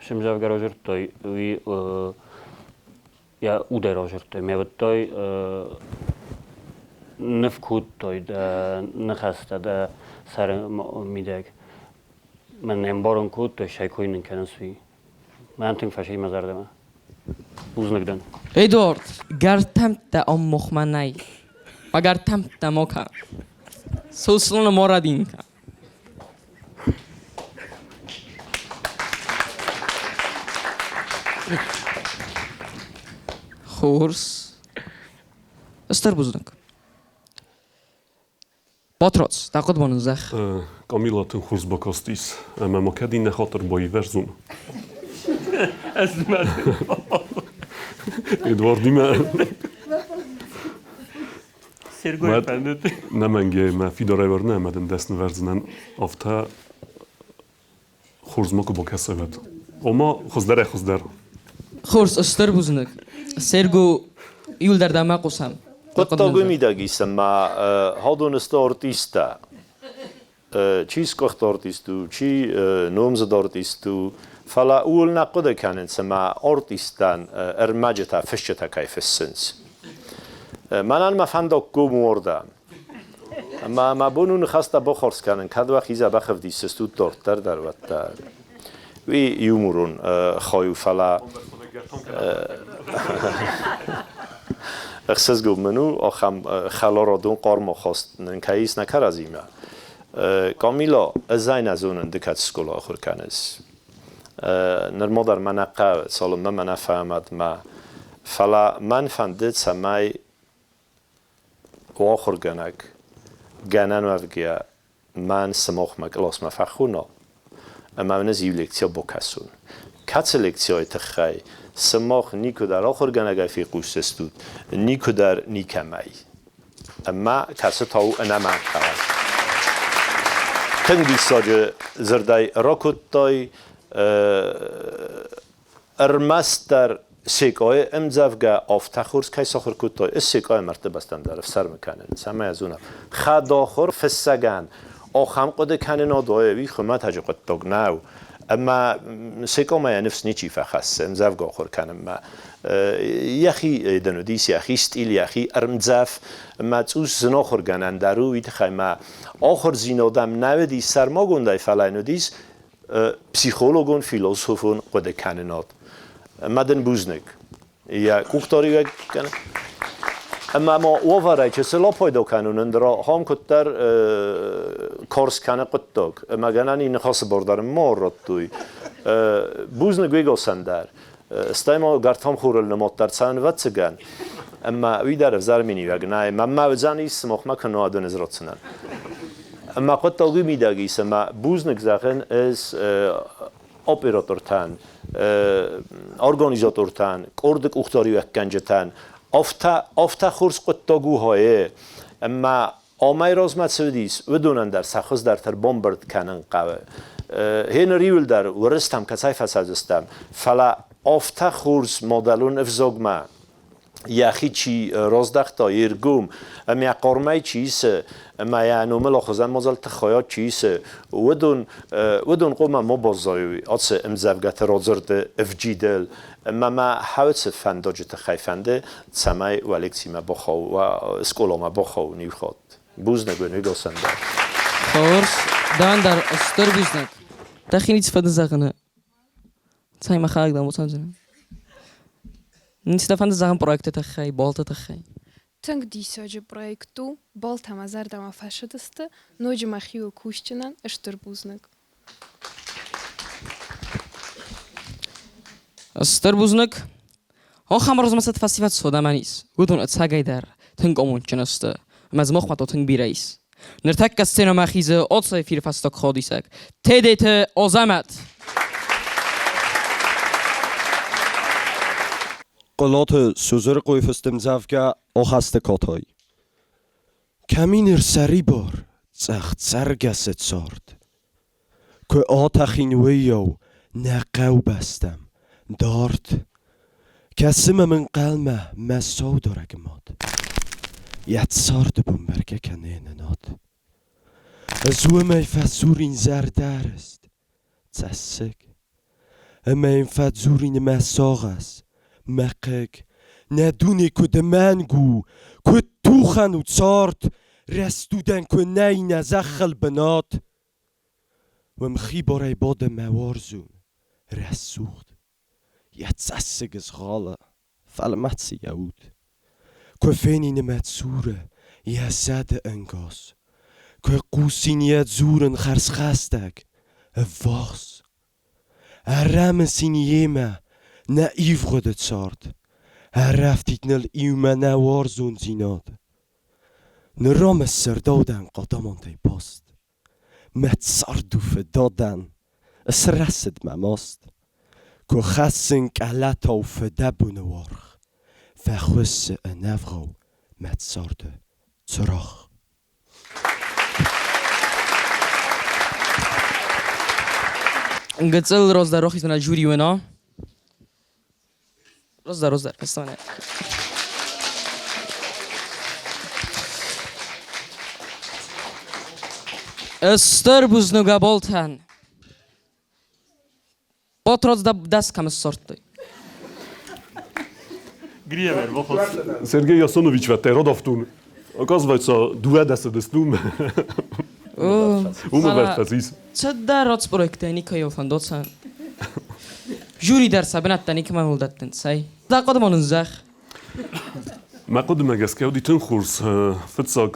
Сымзӕвгӕ разырдтай, уый йӕ удӕй разырдтай. Мӕ уыдтай ныв кодтой дӕ ныхӕстӕ дӕ сӕры мидӕг. Мӕн ӕмбарын кодтой, сӕ кой нын кӕнынц, уый. Мӕн тынг фӕсид мӕ зӕрдӕмӕ. Бузныг дӕн. Эдуард, гӕртӕмттӕ ам мохмӕ нӕй. Ма гӕртӕмттӕ ма кӕн. Сосланы ма рӕдийын кӕн. Хорз. Стыр бузныг. Батрадз, дӕ хъуыды ма нын зӕгъ. Камила тынг хорз бакастис, ӕмӕ ма кӕд иннӕ хатт ӕрбаивӕрзон. Ӕз мӕ Эдуардимӕ Сергой фӕндыд. Нӕмӕнгӕй мӕ фидарӕй уырны ӕмӕ дын дӕсны вӕрдзынӕн, афтӕ хорз ма куы бакӕсай, уӕд. Ома, хуыздӕрӕй хуыздӕр. Хорз, стыр бузныг. Серго, иуылдӕр дӕм ма хъусӕм. Хъуыддаг уый мидӕг ис, ӕмӕ хӕдоны сты артисттӕ. Чи сгуыхт артист у, чи номдзыд артист у, фӕлӕ ууыл нӕ хъуыды кӕнынц, ӕмӕ артисттӕн ӕрмӕджытӕ фысджытӕ кӕй фыссынц. Мӕнӕн мӕ фӕндаг гом у уырдӕм. Ӕмӕ мӕ бон у ныхӕстӕ бахардз кӕнын, кӕд уӕхи дзӕбӕх ӕвдисыс дарддӕр дӕр, уӕддӕр. Уый юморон хай у, фӕлӕ ӕхсызгон мын у, ахӕм хӕларадон хъарм ахаст нын кӕй ис нӕ кӕрӕдзимӕ. Камила, ӕз ӕй нӕ зонын, ды кӕд скъола ахуыр кӕныс. Нырма дӕр мӕ нӕ хъӕуы, цалынмӕ мӕ нӕ фӕамадмӕ. Фӕлӕ мӕн фӕнды, цӕмӕй ахуыргӕнӕг гӕнӕн уӕвгӕйӕ мӕн сымахмӕ къласмӕ фӕххуна ӕмӕ мын ӕз иу лекцийӕ бакӕсон. Кӕцы лекцийы тыххӕй сымах никуыдӕр ахуыргӕнӕгӕй фехъусдзыстут, никуыдӕр никӕмӕй. Ӕмӕ кӕцы та у ӕнӕмӕнгхъӕуӕг. Тынг диссаджы дзырдӕй ракодтай ӕрмӕстдӕр Секъойы ӕмдзӕвгӕ афтӕ хорз кӕй сахуыр кодтой, ӕз Секъойы мӕрдты бӕстӕм дӕр ӕфсӕрмы кӕнын, цӕмӕй ӕз уынӕм. Хӕдахуыр фыссӕгӕн ахӕм хъуыды кӕнынад уый хуымӕтӕджы хъуыддаг нӕу. Ӕмӕ Секъомӕ йӕ ныфс ничи фӕхӕссы ӕмдзӕвгӕ ахуыр кӕнынмӕ. Йӕхи дын уыдис йӕхи стъил, йӕхи ӕрмдзӕф, ӕмӕ цъус зынахуыргӕнӕн дӕр у, уый тыххӕй ма ахуырдзинад ӕм нӕ уыдис сӕрмагондӕй, фӕлӕ йын уыдис психологон, философон хъуыдыкӕнынад. Ӕмӕ дын бузныг. Йӕ къухдариуӕг кӕны. Ӕмӕ ма уавӕрӕй чысыл апайда кӕнын ӕндӕр ахӕм куыддӕр карз кӕны хъуыддаг. Ӕмӕ гӕнӕн и ныхасы бар дӕр ма радтой. Бузныг Уегосӕн дӕр. Стӕй ма гӕртамхорыл нымаддӕр цӕуын ӕвӕццӕгӕн. Ӕмӕ уый дӕр ӕвзӕр миниуӕг нӕй. Мӕнмӕ уыдзӕнис, сымахмӕ кӕнӕ адон ӕз ратдзынӕн. Ӕмӕ хъуыддаг уый мидӕг ис, ӕмӕ бузныг зӕгъын ӕз оператортӕн, организатортӕн, къорды къухдариуӕггӕнджытӕн. Афтӕ, афтӕ хорз хъуыддаг у хойы, ӕмӕ амӕй размӕ цы уыдис, уыдонӕн дӕр сӕ хуыздӕртӕ ӕрбамбырд кӕнын хъӕуы. Гъеныр иуылдӕр уырыстӕм кӕцӕй фӕцӕудзыстӕм, фӕлӕ афтӕ хорз мадӕлон ӕвзагмӕ. Йӕхи чи раздӕхта йе ргом ӕмӕ йӕ хъармӕй чи исы ӕмӕ йӕ номыл ахуызӕн мадзӕлтты хайад чи исы, уыдон хъуамӕ ма баззайой ацы ӕмдзӕвгӕты радзырды ӕвджидыл. Ӕмӕ мӕ хӕцы фӕндаджы тыххӕй фӕнды, цӕмӕй уӕ лекцимӕ бахауа, скъоламӕ бахауын иу хатт. Бузныг уын уыдосӕн дӕр. Хорз, дӕн дӕр стыр бузныг. Дӕхи ницы фӕнды зӕгъыны? Цӕй мӕхӕдӕг дӕм уыцӕндзынӕн. Ницы дӕ фӕнды зӕгъын проекты тыххӕй, балты тыххӕй? Тынг диссаджы проект у, балтӕ мӕ зӕрдӕмӕ фӕцыдысты, ноджы мӕхиуыл кусджынӕн стыр бузныг. Стыр бузныг. Ахӕм размӕцыд фӕсивӕд цодӕмӕн ис. Уыдон ӕцӕгӕйдӕр тынг амондджын сты, ӕмӕ дзы махмӕ та тынг бирӕ ис. Ныртӕккӕ сценӕмӕ хизы Оцайы эфиры фӕстаг ходисӕг Тедеты Озӕмӕт. Къолоты Созырыхъойы фыст ӕмдзӕвгӕ Охӕсты катай. Кӕм и ныр сӕрибар, цъӕх цӕргӕсы цард? Куы атӕхин уыйау нӕ хъӕубӕстӕм, дард, Кӕсы мӕм ӕнхъӕлмӕ мӕ саударӕг мад. Йӕ царды бон бӕргӕ кӕны ӕнӕнад. Ӕз уымӕй фӕсурин зӕрдӕрыст, цӕссыг, Ӕмӕ йын фӕдзурин мӕ сагъӕс, мӕ хъыг. Нӕ дуне куыд мӕнг у, куыд тухӕн у цард, Рӕстудӕн куы нӕй нӕ зӕххыл бынат. Уым хибарӕй бады мӕ уарзон, рӕсугъд. Йӕ цӕссыг ызгъалы, фӕлмӕцы йӕ уд. Куы фенин мӕ цуры йӕ зӕды ӕнгас, Куы хъусин йӕ дзурын хӕрзхӕстӕг, ӕввахс. Ӕрӕмысин йемӕ нӕ ивгъуыды цард, Ӕрӕфтид ныл иумӕ нӕ уарзондзинад. Ныр ам ӕссардӕуыдӕн хъадамантӕй баст. Мӕ цард у фыдадӕн, ысрӕсыд мӕ маст. Куы хӕссын къӕлӕтау фыдӕбоны уаргъ, Фӕхуыссы ӕнӕвгъау мӕ царды цырагъ. Гыццыл раздӕр рахизмӕ жюри уына. Раздӕр, раздӕр, фӕстӕмӕ. Стыр бузныг Аболтӕн. Батрадз дӕ дӕс кӕм ссардтой? Гриевер, Сергей Ясонович вette радавтун. Оказывается, дуӕдӕсӕдӕс нум. Уымӕ фӕцис. Цӕддӕр рацпроекттӕ никӕйыл фӕндоцӕн. Жюри дӕр сӕ бынӕттӕ никӕмӕн уыл дӕттынц, цӕй. Дӕ хъуыды ма нын зӕгъ. Мӕ хъуыдымӕ гӕсгӕ уыди тынг хорз фыццаг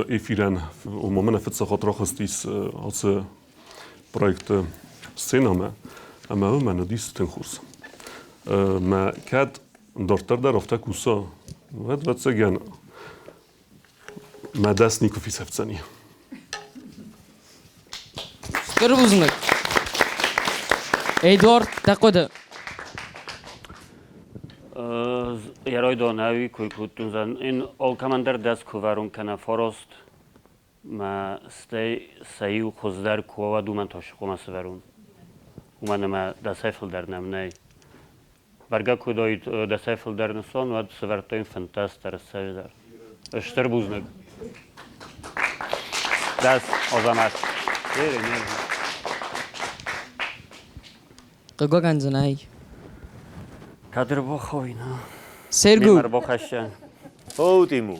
эфирӕн, ома мӕнӕ фыццаг хатт рахызтис ацы проекты сценӕмӕ, ӕмӕ уымӕн уыдис тынг хорз. Мӕ кӕд дарддӕр дӕр афтӕ куса, уӕд, ӕвӕццӕгӕн, мӕ дӕс никуы фесӕфдзӕни. Стыр бузныг. Эдуард, дӕ хъуыды? Еройдон ӕви куй кудтунзӕн ин алкӕмӕн дӕр дӕс кувӕрун кӕнӕ фараст Мӕ стӕй сӕ иу хуыздӕр куы уа, уӕд уымӕн тасы хъуамӕ сӕвӕрон. Уымӕн ӕмӕ дӕсӕй фылдӕр нӕм нӕй. Бӕргӕ куы уыдаид дӕсӕй фылдӕр нысан, уӕд сӕвӕрдтаин 15 дӕр, 20 дӕр. Стыр бузныг. Дӕс, Азӕмӕт. Хъыгагӕн дзы нӕй. Кӕд ӕрбахауин, а? Сергу. Ме рбахӕсса. О, Тимур.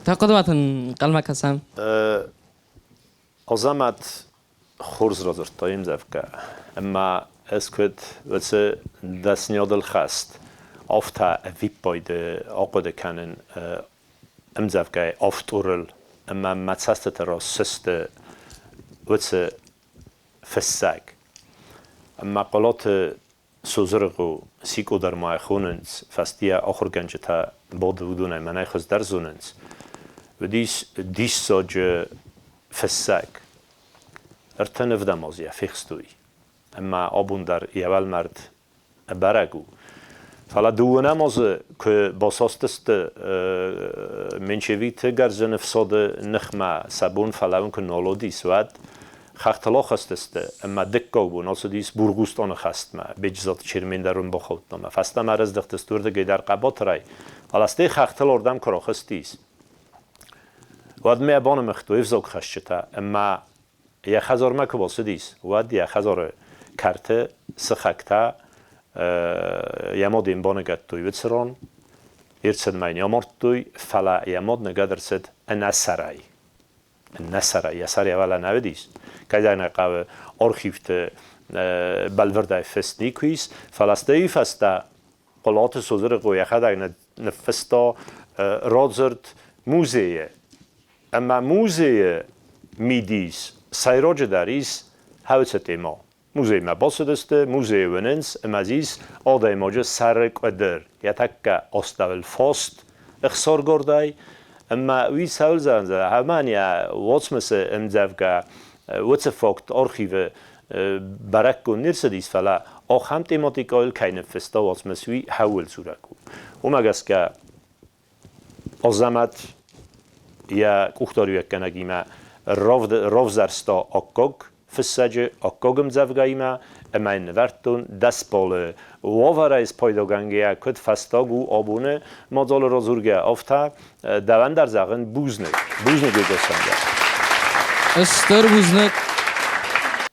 Дӕ хъуыдымӕ дын ӕнхъӕлмӕ кӕсӕм. Азӕмӕт хорз радзырдта йе мдзӕвгӕ, ӕмӕ ӕз куыд уыцы дӕсныйадыл хӕст, афтӕ ӕвиппайды ахъуыды кӕнын ӕмдзӕвгӕйы автурыл ӕмӕ мӕ цӕстыты раз сысты уыцы фыссӕг. Ӕмӕ Къолоты Созырыхъо Сикъо дӕр ма йӕ хонынц, фӕстийӕ ахуыргӕнджытӕ бады уыдонӕй мӕнӕй хуыздӕр зонынц. Уыдис диссаджы фыссӕг. Ӕртӕ нывдӕм аз йӕ фехстой. Ӕмӕ абон дӕр йӕ уӕлмӕрд бӕрӕг у. Фӕлӕ дыууынӕм азы куы басастысты меньшевикты гӕрзыны фсады ныхмӕ сӕ бон фӕлӕууын куы нал уыдис, уӕд. Хӕхтыл ахызтысты, ӕмӕ дыккаг бон ацыдис Бургустоны хӕстмӕ. Беджызаты Чермен дӕр уым бахаудта ӕмӕ фӕстӕмӕ ӕрыздӕхтысты уырдыгӕй дӕр хъӕбатырӕй. Фӕлӕ стӕй хӕхтыл уырдӕм куы рахызтис, уӕд мӕ банымыгътой ӕвзагхӕсджытӕ ӕмӕ йӕ хӕдзармӕ куы бацыдис, уӕд йӕ хӕдзары кӕрты сыхӕгтӕ йӕ мад йын баныгӕдтой уыцы ран. Ӕрцыдмӕ йын амардтой, фӕлӕ йӕ мад ныгӕд ӕрцыд ӕнӕсӕрӕй. Ӕнӕсӕрӕй, йӕ сӕр йӕ уӕлӕ нӕ уыдис. Кӕй нӕ хъӕуы архивты бӕлвырдӕй фыст никуы ис, фӕлӕ стӕй фӕстӕ Хъуылаты Созырыхъо йӕхӕдӕг ныффыста радзырд музейы. Ӕмӕ музейы мидис сӕйраджыдӕр ис хӕлцы темӕ. Музеймӕ бацыдысты, музейы уынынц ӕмӕ дзы ис адӕймаджы сӕры къуыдыр, йӕ тӕккӕ астӕуыл фаст ӕхсаргардӕй. Ӕмӕ уый цӕуыл зӕгъын, ӕмӕ йӕ уацмысы ӕмдзӕвгӕ уыцы факт архивы бӕрӕггонд не рцыдис, фӕлӕ ахӕм тематикӕйыл кӕй ныффыста уацмыс, уый хӕуыл дзурӕг у. Уымӕ гӕсгӕ Азӕмӕт йӕ къухдариуӕггӕнӕгимӕ равзӕрста аккаг фыссӕджы аккаг ӕмдзӕвгӕимӕ ӕмӕ йын нывӕрдтон 10 баллы. Уавӕрӕй спайдагӕнгӕйӕ куыд фӕстаг у абоны мадзалы радзургӕ, афтӕ дӕуӕн дӕр зӕгъын бузныг. Бузныг Госӕн дӕр. Стыр бузныг.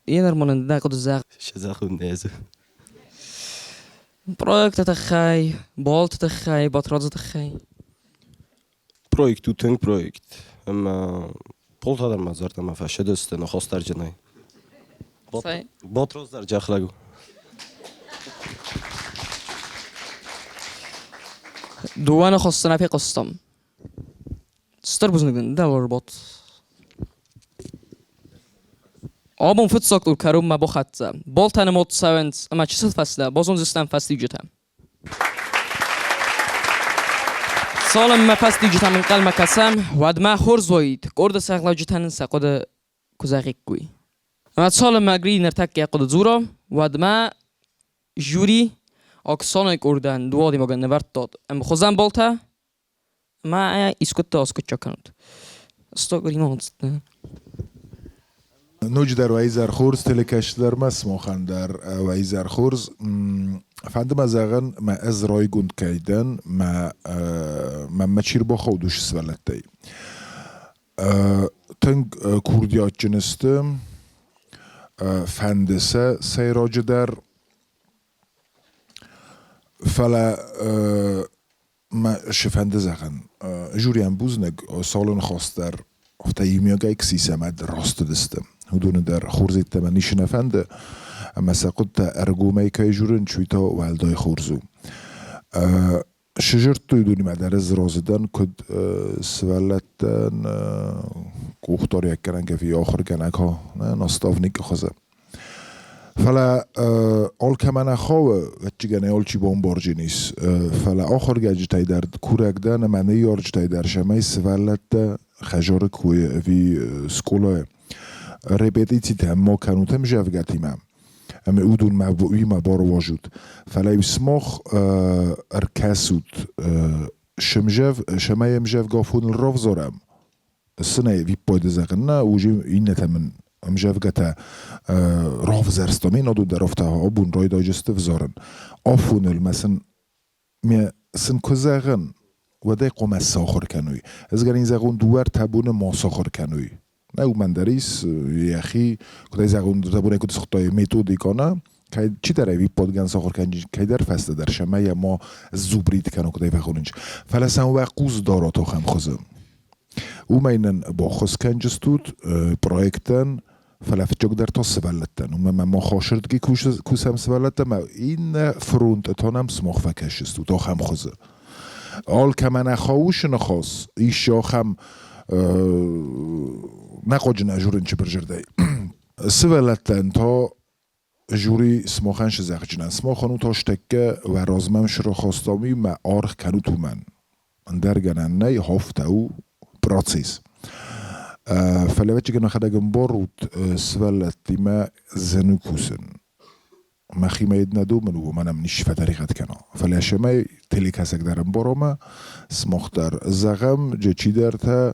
Еныр мын ын дӕ хъуыды зӕгъ. Зӕгъын нӕ Проекты тыххӕй, болты тыххӕй, Батрадзы тыххӕй. Проект у тынг проект. Ӕмӕ полтӕ дӕр мӕ зӕрдӕмӕ фӕцыдысты ныхосдӕрджынӕй. Батрадз дӕр джахлӕг у. Дыууӕ ныхасы нӕ фехъуыстам. Стыр бузныг дын, дӕ работ. Абон фыццаг тур кӕронмӕ бахӕццӕ. Балтӕ нымад цӕуынц ӕмӕ чысыл фӕстӕ базондзыстӕм фӕстиуджытӕ. Цалынмӕ фӕстиуджытӕм ӕнхъӕлмӕ кӕсӕм, уӕдмӕ хорз уаид, къорды сӕргълӕуджытӕн сӕ хъуыды куы зӕгъиккой. Ӕмӕ цалынмӕ Гри ныртӕккӕ йӕ хъуыды дзура, уӕдмӕ жюри Оксанайы къордӕн дыууӕ адӕймагӕн нывӕрдтат ӕмхуызӕн балтӕ ӕмӕ искуыдты аскъуыддзаг кӕнут. 113. Ноджыдӕр уӕ изӕр хорз, телекӕсджытӕ сымахӕн дӕр уӕ изӕр хорз. Фӕнды мӕ зӕгъын, мӕ ӕз райгонд кӕй дӕн, мӕ мӕнмӕ чи рбахауд, уыцы сывӕллӕттӕй. Тынг курдиатджын сты, фӕнды сӕ сӕйраджыдӕр, фӕлӕ мӕ шы фӕнды зӕгъын, жюрийӕн бузныг, цалы ныхас дӕр афтӕ иумиагӕй куы сисӕм, ӕд раст уыдысты. Уыдоны дӕр хорз йеддӕмӕ ницы нӕ фӕнды, ӕмӕ сӕ хъуыдытӕ ӕргомӕй кӕй журынц, уый та уӕлдай хорз у. Сызырдтой уыдонимӕ дӕр ӕз разы дӕн, куыд сывӕллӕттӕн къухдариуӕггӕнӕг ӕви ахуыргӕнӕг наставникы хуызы. Фӕлӕ алкӕмӕ нӕ хауы, ӕвӕццӕгӕн ӕй алчи бамбарджын ис, фӕлӕ ахуыргӕнджытӕй дӕр курӕг дӕн ӕмӕ ныййарджытӕй дӕр, цӕмӕй сывӕллӕттӕ хӕдзары куы уой ӕви скъолайы репетицитӕ ма кӕнут ӕмзӕвгӕтимӕ ӕмӕ уыдонмӕ уыимӕ баруазут. Фӕлӕ-иу сымах ӕркӕсут сымзӕв, цӕмӕй ӕмзӕвгӕ афоныл равзарӕм, Сынӕй виппайды зӕгъын нӕ, уже иннӕтӕ мын ӕмзӕвгӕтӕ равзӕрстам, ин адон дӕр афтӕ абон райдайджысты взарын. Афоныл мӕ сын ме сын куы зӕгъын, уӕд ӕй хъуамӕ сахуыр кӕной. Ӕз гӕнӕн зӕгъон дыууӕ-ӕртӕ боны ма сахуыр кӕной. Нӕ уымӕн дӕр ис йӕхи, куыд ӕй зӕгъон, дӕ бонӕй куыд схуыдтай, методикӕ нӕ, чидӕр ӕвиппайдгӕн сахуыр кӕнджын, кӕйдӕр фӕстӕдӕр сӕмӕ йӕ ма зубрит кӕнон, куыд ӕй фӕхонынц. Фӕлӕ сӕм уӕ хъус дарат ахӕм хуызы. Уымӕй нын баххуыс кӕнджыстут проектӕн, фӕлӕ фыццагдӕр та сывӕллӕттӕн. Уымӕн ӕмӕ мах ашырдыги кусӕм сывӕллӕттӕ ӕмӕ иннӕ фронты та нӕм сымах фӕкӕсдзыстут ахӕм хуызы. Алкӕмӕн ӕххуысы ныхас ис ахӕм нӕ хъуаджы нӕ журынчы бырзырдӕй. Сывӕллӕттӕн та жюри сымахӕн сызӕгъджынӕн. Сымахӕн у тӕккӕ уӕ размӕ срахастам мӕ аргъ кӕнут уымӕн. Ӕндӕр гӕнӕн нӕй, хафтӕ у процесс. Фӕлӕ ӕвӕццӕгӕн мӕхӕдӕг ӕмбарут, сывӕллӕттимӕ зын у кусын. Мӕхимӕ йед нӕ домын, уымӕн ӕм ничи фӕтӕригъӕд кӕна. Фӕлӕ сӕмӕй телекӕсӕг дӕр ӕмбаромӕ, сымах дӕр. Зӕгъӕм, чидӕртӕ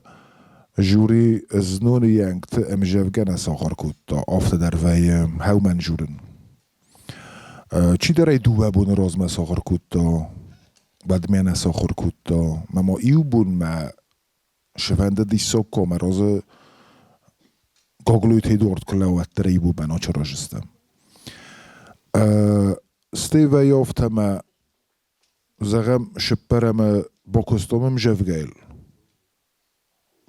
Жюри зноны йӕнгты ӕмзӕвгӕ нӕ сахуыр кодта, афтӕ дӕр вӕййы хӕумӕн жюрин. Чидӕр ӕй дыууӕ боны размӕ сахуыр кодта, уӕдмӕ нӕ сахуыр кодта. Мӕ ма иу бонмӕ сфӕндыд иссог комӕ разы Гаглойты Эдуард куы лӕууӕддӕр ӕй бонмӕ начаразыстӕм. Стӕй вӕййы афтӕ ӕмӕ зӕгъӕм, сыппӕрӕмы бакуыстон ӕмзӕвгӕйыл.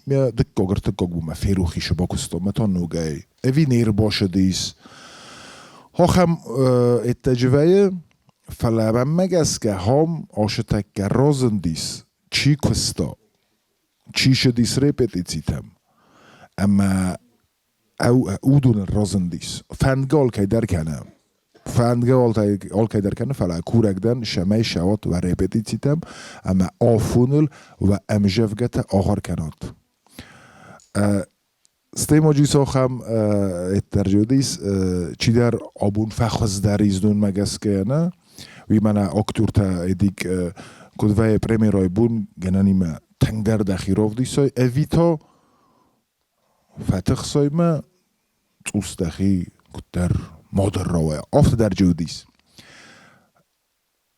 Мӕ дыккаг, ӕртыккаг бонмӕ ферох ис бакуыстон мӕ та ногӕй. Ӕви не рбасыдис. Ахӕм ӕддӕджы вӕййы, фӕлӕ мӕнмӕ гӕсгӕ хам ашы тӕккӕ разындис, чи куыста, чи сыдис репетицитӕм ӕмӕ уыдонӕн разындис. Фӕндгӕ алкӕй дӕр кӕны. Фӕндгӕ алкӕй дӕр кӕны, фӕлӕ курӕг дӕн, цӕмӕй сӕуат уӕ репетицитӕм ӕмӕ афоныл уӕ ӕмзӕвгӕтӕ ахуыр кӕнат. Стӕй ма ахӕм ӕддӕр уыдис, чидӕр абон фӕхуыздӕр издонмӕ гӕсгӕ нӕ, уый мӕнӕ актертӕ эдик куыд вӕййы премьерӕйы бон гӕнӕнимӕ тынгдӕр дӕхи равдисай, ӕви та фӕтыхсай мӕ цъус дӕхи куыддӕр мадӕр рауайа. Афтӕ дӕр уыдис.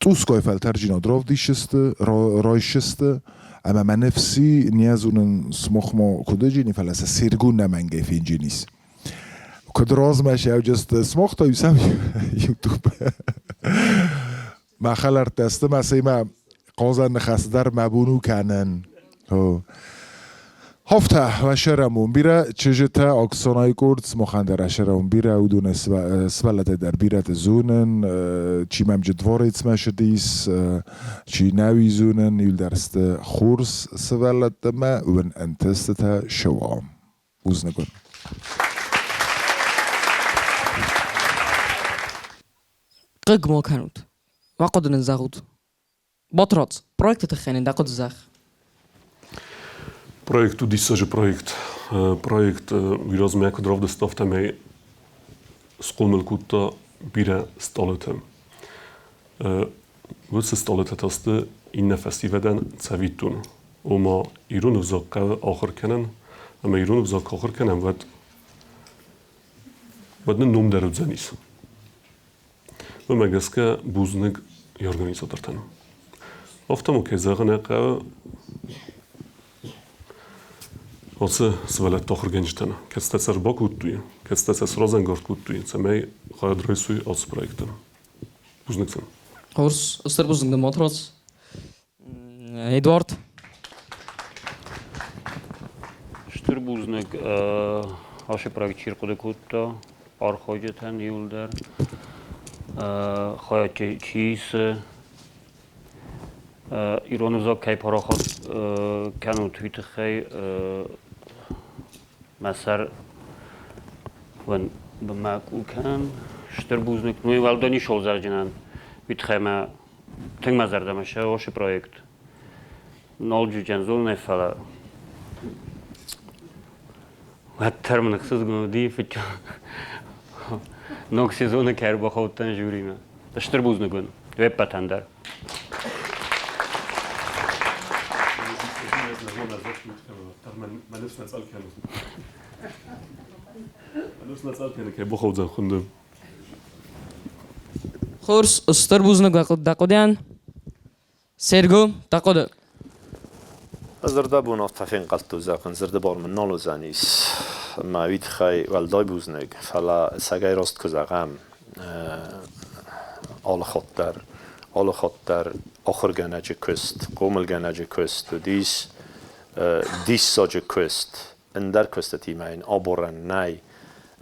Цъусгай фӕлтӕрджинад равдисдзысты, райсдзысты, ӕмӕ мӕ ныфси не зонын сымахмӕ куыд уыджини, фӕлӕ сӕ Сергун нӕмӕнгӕй фенджинис. Куыд размӕ сӕуджысты, сымах та иу YouTube. Мӕ хӕлӕрттӕ сты, мӕ семӕ хъазӕн ныхас дӕр мӕ бон у кӕнын. Хафтӕ ӕсӕрӕмон бирӕ чызджытӕ Оксанайы къорд сымахӕн дӕр ӕсӕрӕмон бирӕ уыдоны сывӕллӕттӕ дӕр бирӕты зонын, чи мӕм дворецмӕ сыдис, чи нӕ уый зонын, иуылдӕр сты хорз сывӕллӕттӕ мӕ уын ӕнтыстытӕ сӕуа. Бузныг уын. Хъыг ма кӕнут. Уӕ хъуыды нын зӕгъут. Батрадз, проекты тыххӕй нын дӕ хъуыды зӕгъ. Проект у диссаджы проект. Проект уый размӕ куыд равдыста, афтӕмӕй схъомыл кодта бирӕ стъалытӕ. Уыцы стъалытӕ та сты иннӕ фӕсивӕдӕн цӕвиттон. Ома ирон ӕвзаг хъӕуы ахуыр кӕнын, ӕмӕ ирон ӕвзаг куы ахуыр кӕнӕм, уӕд уӕд нын ном дӕр уыдзӕнис. Уымӕ гӕсгӕ бузныг йӕ организатортӕн. Афтӕ ма кӕй зӕгъын ӕй хъӕуы, ацы сывӕллӕтты ахуыргӕнджытӕн, кӕцытӕ сӕ ӕрбакодтой, кӕцытӕ сӕ сразӕнгард кодтой, цӕмӕй хайад райсой ацы проекты. Бузныг сын. Хорз, стыр бузныг дын, Батрадз. Эдуард. Стыр бузныг ацы проект чи рхъуыды кодта, архайджытӕн иуылдӕр. Хайад чи исы, ирон ӕвзаг кӕй парахат кӕнут, уый тыххӕй мӕ сӕр уын бынмӕ къул кӕнын. Стыр бузныг. Ну и уӕлдай ничол зӕгъджынӕн, уый тыххӕй мӕ Тынг мӕ зӕрдӕмӕ сӕ проект. Нолджыджын зонӕ, фӕлӕ уӕддӕр мын ӕхсызгон уыди фыццаг ног сезоны кӕй ӕрбахаудтӕн жюримӕ. Стыр бузныг уын уе ппӕтӕн дӕр. Кӕй бахаудзӕн хуынды. Хорз, стыр бузныг дӕ хъуыдыйӕн. Серго, дӕ хъуыды. Зӕрдӕбон афтӕ фенхъӕлдтой, зӕгъын, зӕрдӕбар мын нал уыдзӕнис. Мӕ уый тыххӕй уӕлдай бузныг, фӕлӕ цӕгӕй раст куы зӕгъӕм, алы хатт дӕр, алы хатт дӕр ахуыргӕнӕджы куыст, хъомылгӕнӕджы куыст уыдис диссаджы куыст. Ӕндӕр куыстытимӕ йын аборӕн нӕй.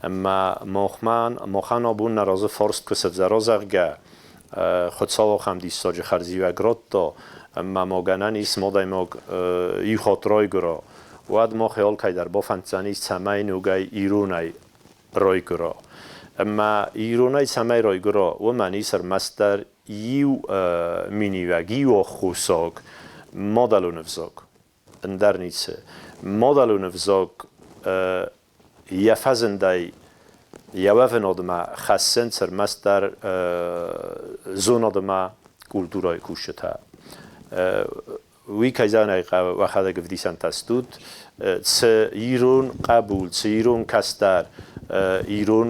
Ӕмӕ махмӕ, махӕн абон нӕ разы фарст куы сӕвзӕра, зӕгъгӕ, Хуыцау ахӕм диссаджы хӕрзиуӕг радта, ӕмӕ ма гӕнӕн ис адӕймаг иу хатт райгуыра, уӕд мах алкӕй дӕр бафӕнддзӕнис, цӕмӕй ногӕй иронӕй райгуыра. Ӕмӕ иронӕй цӕмӕй райгуыра, уымӕн ис ӕрмӕстдӕр иу миниуӕг, иу аххосаг мадӕлон ӕвзаг. Ӕндӕр ницы. Мадӕлон ӕвзаг йӕ фӕзындӕй йӕ уӕвынадмӕ хӕссынц ӕрмӕстдӕр зонад ӕмӕ культурӕйы кусджытӕ. Уый, кӕй зӕгъын ӕй хъӕуы, уӕхӕдӕг ӕвдисӕнтӕ стут, цы ирон хъӕбул, цы ирон кӕстӕр ирон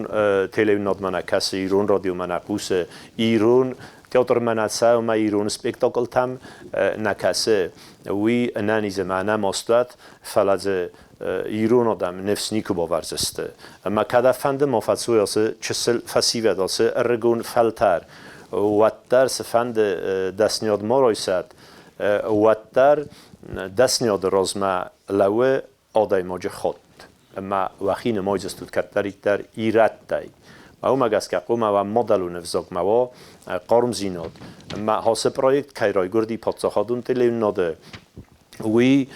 телеуынадмӕ нӕ кӕсы, ирон радиомӕ нӕ хъусы, ирон театрмӕ нӕ цӕуы ӕмӕ ирон спектаклтӕм нӕ кӕсы, уый ӕнӕниз ӕмӕ ӕнӕмаст уӕд, фӕлӕ дзы ирон адӕм ныфс никуы бавӕрдзысты. Ӕмӕ кӕд фӕнды ма фӕцуй ацы чысыл фӕсивӕд, ацы ӕрыгон фӕлтӕр, уӕддӕр цыфӕнды дӕсниад ма райсӕд, уӕддӕр дӕсниады размӕ лӕууы адӕймаджы хатт. Ӕмӕ уӕхи нымайдзыстут кӕддӕриддӕр ирӕттӕй. Ӕмӕ уымӕ гӕсгӕ хъуамӕ уа мадӕлон ӕвзагмӕ уа хъармдзинад. Ӕмӕ ацы проект кӕй райгуырди паддзахадон телеуынынады, уый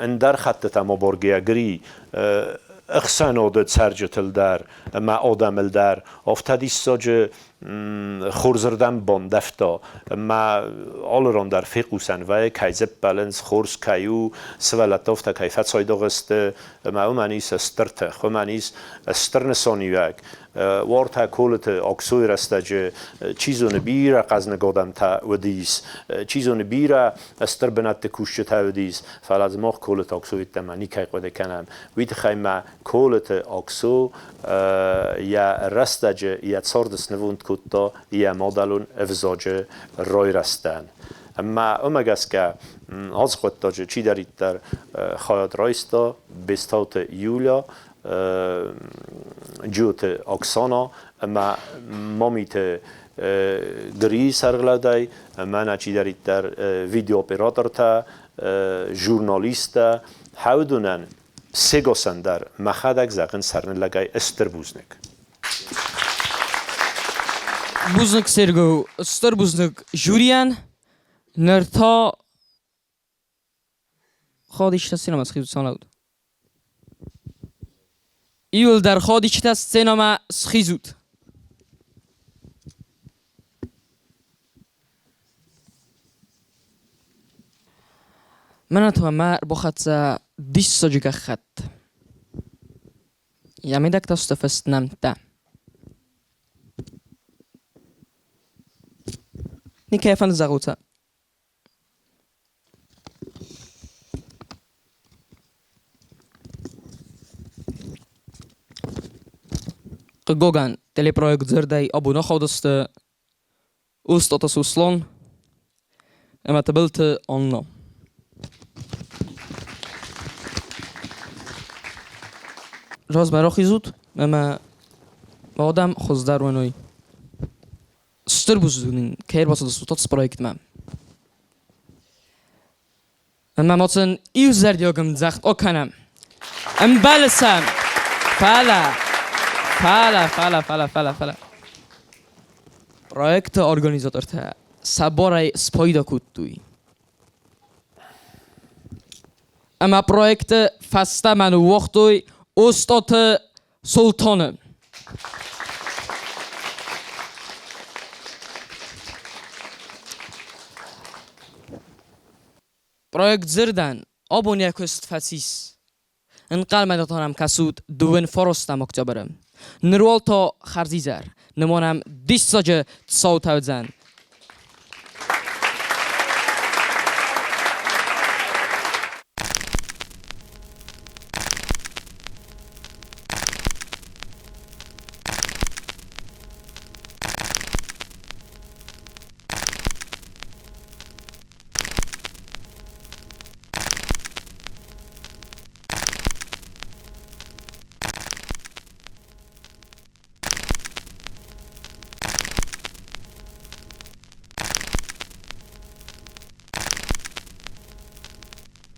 ӕндӕр хӕттытӕм абаргӕйӕ Гри ӕхсӕнады цӕрджытыл дӕр ӕмӕ адӕмыл дӕр афтӕ диссаджы хорзырдӕм бандӕвта ӕмӕ алы ран дӕр фехъусӕн вӕййы, кӕй дзы ӕппӕлынц, хорз кӕй у, сывӕллӕттӕ афтӕ кӕй фӕцайдагъ сты, ӕмӕ уымӕн ис стыр тых, уымӕн ис стыр нысаниуӕг. Уартӕ Колыты Аксойы рӕстӕджы, чи зоны, бирӕ хъӕзныг адӕмтӕ уыдис, чи зоны, бирӕ стыр бынӕтты кусджытӕ уыдис, фӕлӕ дзы мах Колыты Аксо йеддӕмӕ никӕй хъуыды кӕнӕм. Уый тыххӕй ма Колыты Аксо йӕ рӕстӕджы йӕ царды снывонд кодта йӕ мадӕлон ӕвзаджы райрӕзтӕн. Ӕмӕ уымӕ гӕсгӕ ацы хъуыддаджы чидӕриддӕр хайад райста, Бестауты Юля, Джиоты Оксана ӕмӕ Мамиты Грийы сӕргълӕудӕй, мӕнӕ чидӕриддӕр видеооператортӕ, журналисттӕ, хӕудонӕн сегасӕн дӕр мӕхӕдӕг зӕгъын сӕрныллӕгӕй стыр бузныг. Бузныг, Серго, стыр бузныг жюрийӕн. Ныр та Хадичта сценамӕ схизут санаут. Иуылдӕр Хадичта сценамӕ схизут. Мӕнӕ та мӕ ӕрбахӕццӕ диссаджы гӕххӕтт. Йӕ мидӕг та сты фыст нӕмттӕ. Никӕй фӕнды зӕгъут сӕ. Хъыгагӕн, телепроект дзырдӕй абон ахаудысты Устаты Суслон ӕмӕ Тыбылты Анна. Размӕ рахизут ӕмӕ адӕм хуыздӕр уыной. Стыр бузныг нын, кӕй ӕрбацыдыстут ацы проектмӕ. Ӕмӕ ма сын иузӕрдиаг ӕмдзӕгъд акӕнӕм. Ӕмбӕлы сӕм! Фӕлӕ, фӕлӕ, фӕлӕ, фӕлӕ, фӕлӕ, фӕлӕ. Проекты организатортӕ сӕ барӕй спайда кодтой. Ӕмӕ проекты фӕстӕмӕ ныууагътой Остъаты Султаны. Проект дзырдӕн абон йӕ куыст фӕцис. Ӕнхъӕлмӕ дӕр кӕсут дыууын фарастӕм октябры. Ныр уал та хӕрзизӕр. Нымонӕм диссаджы цаутӕ уыдзӕн.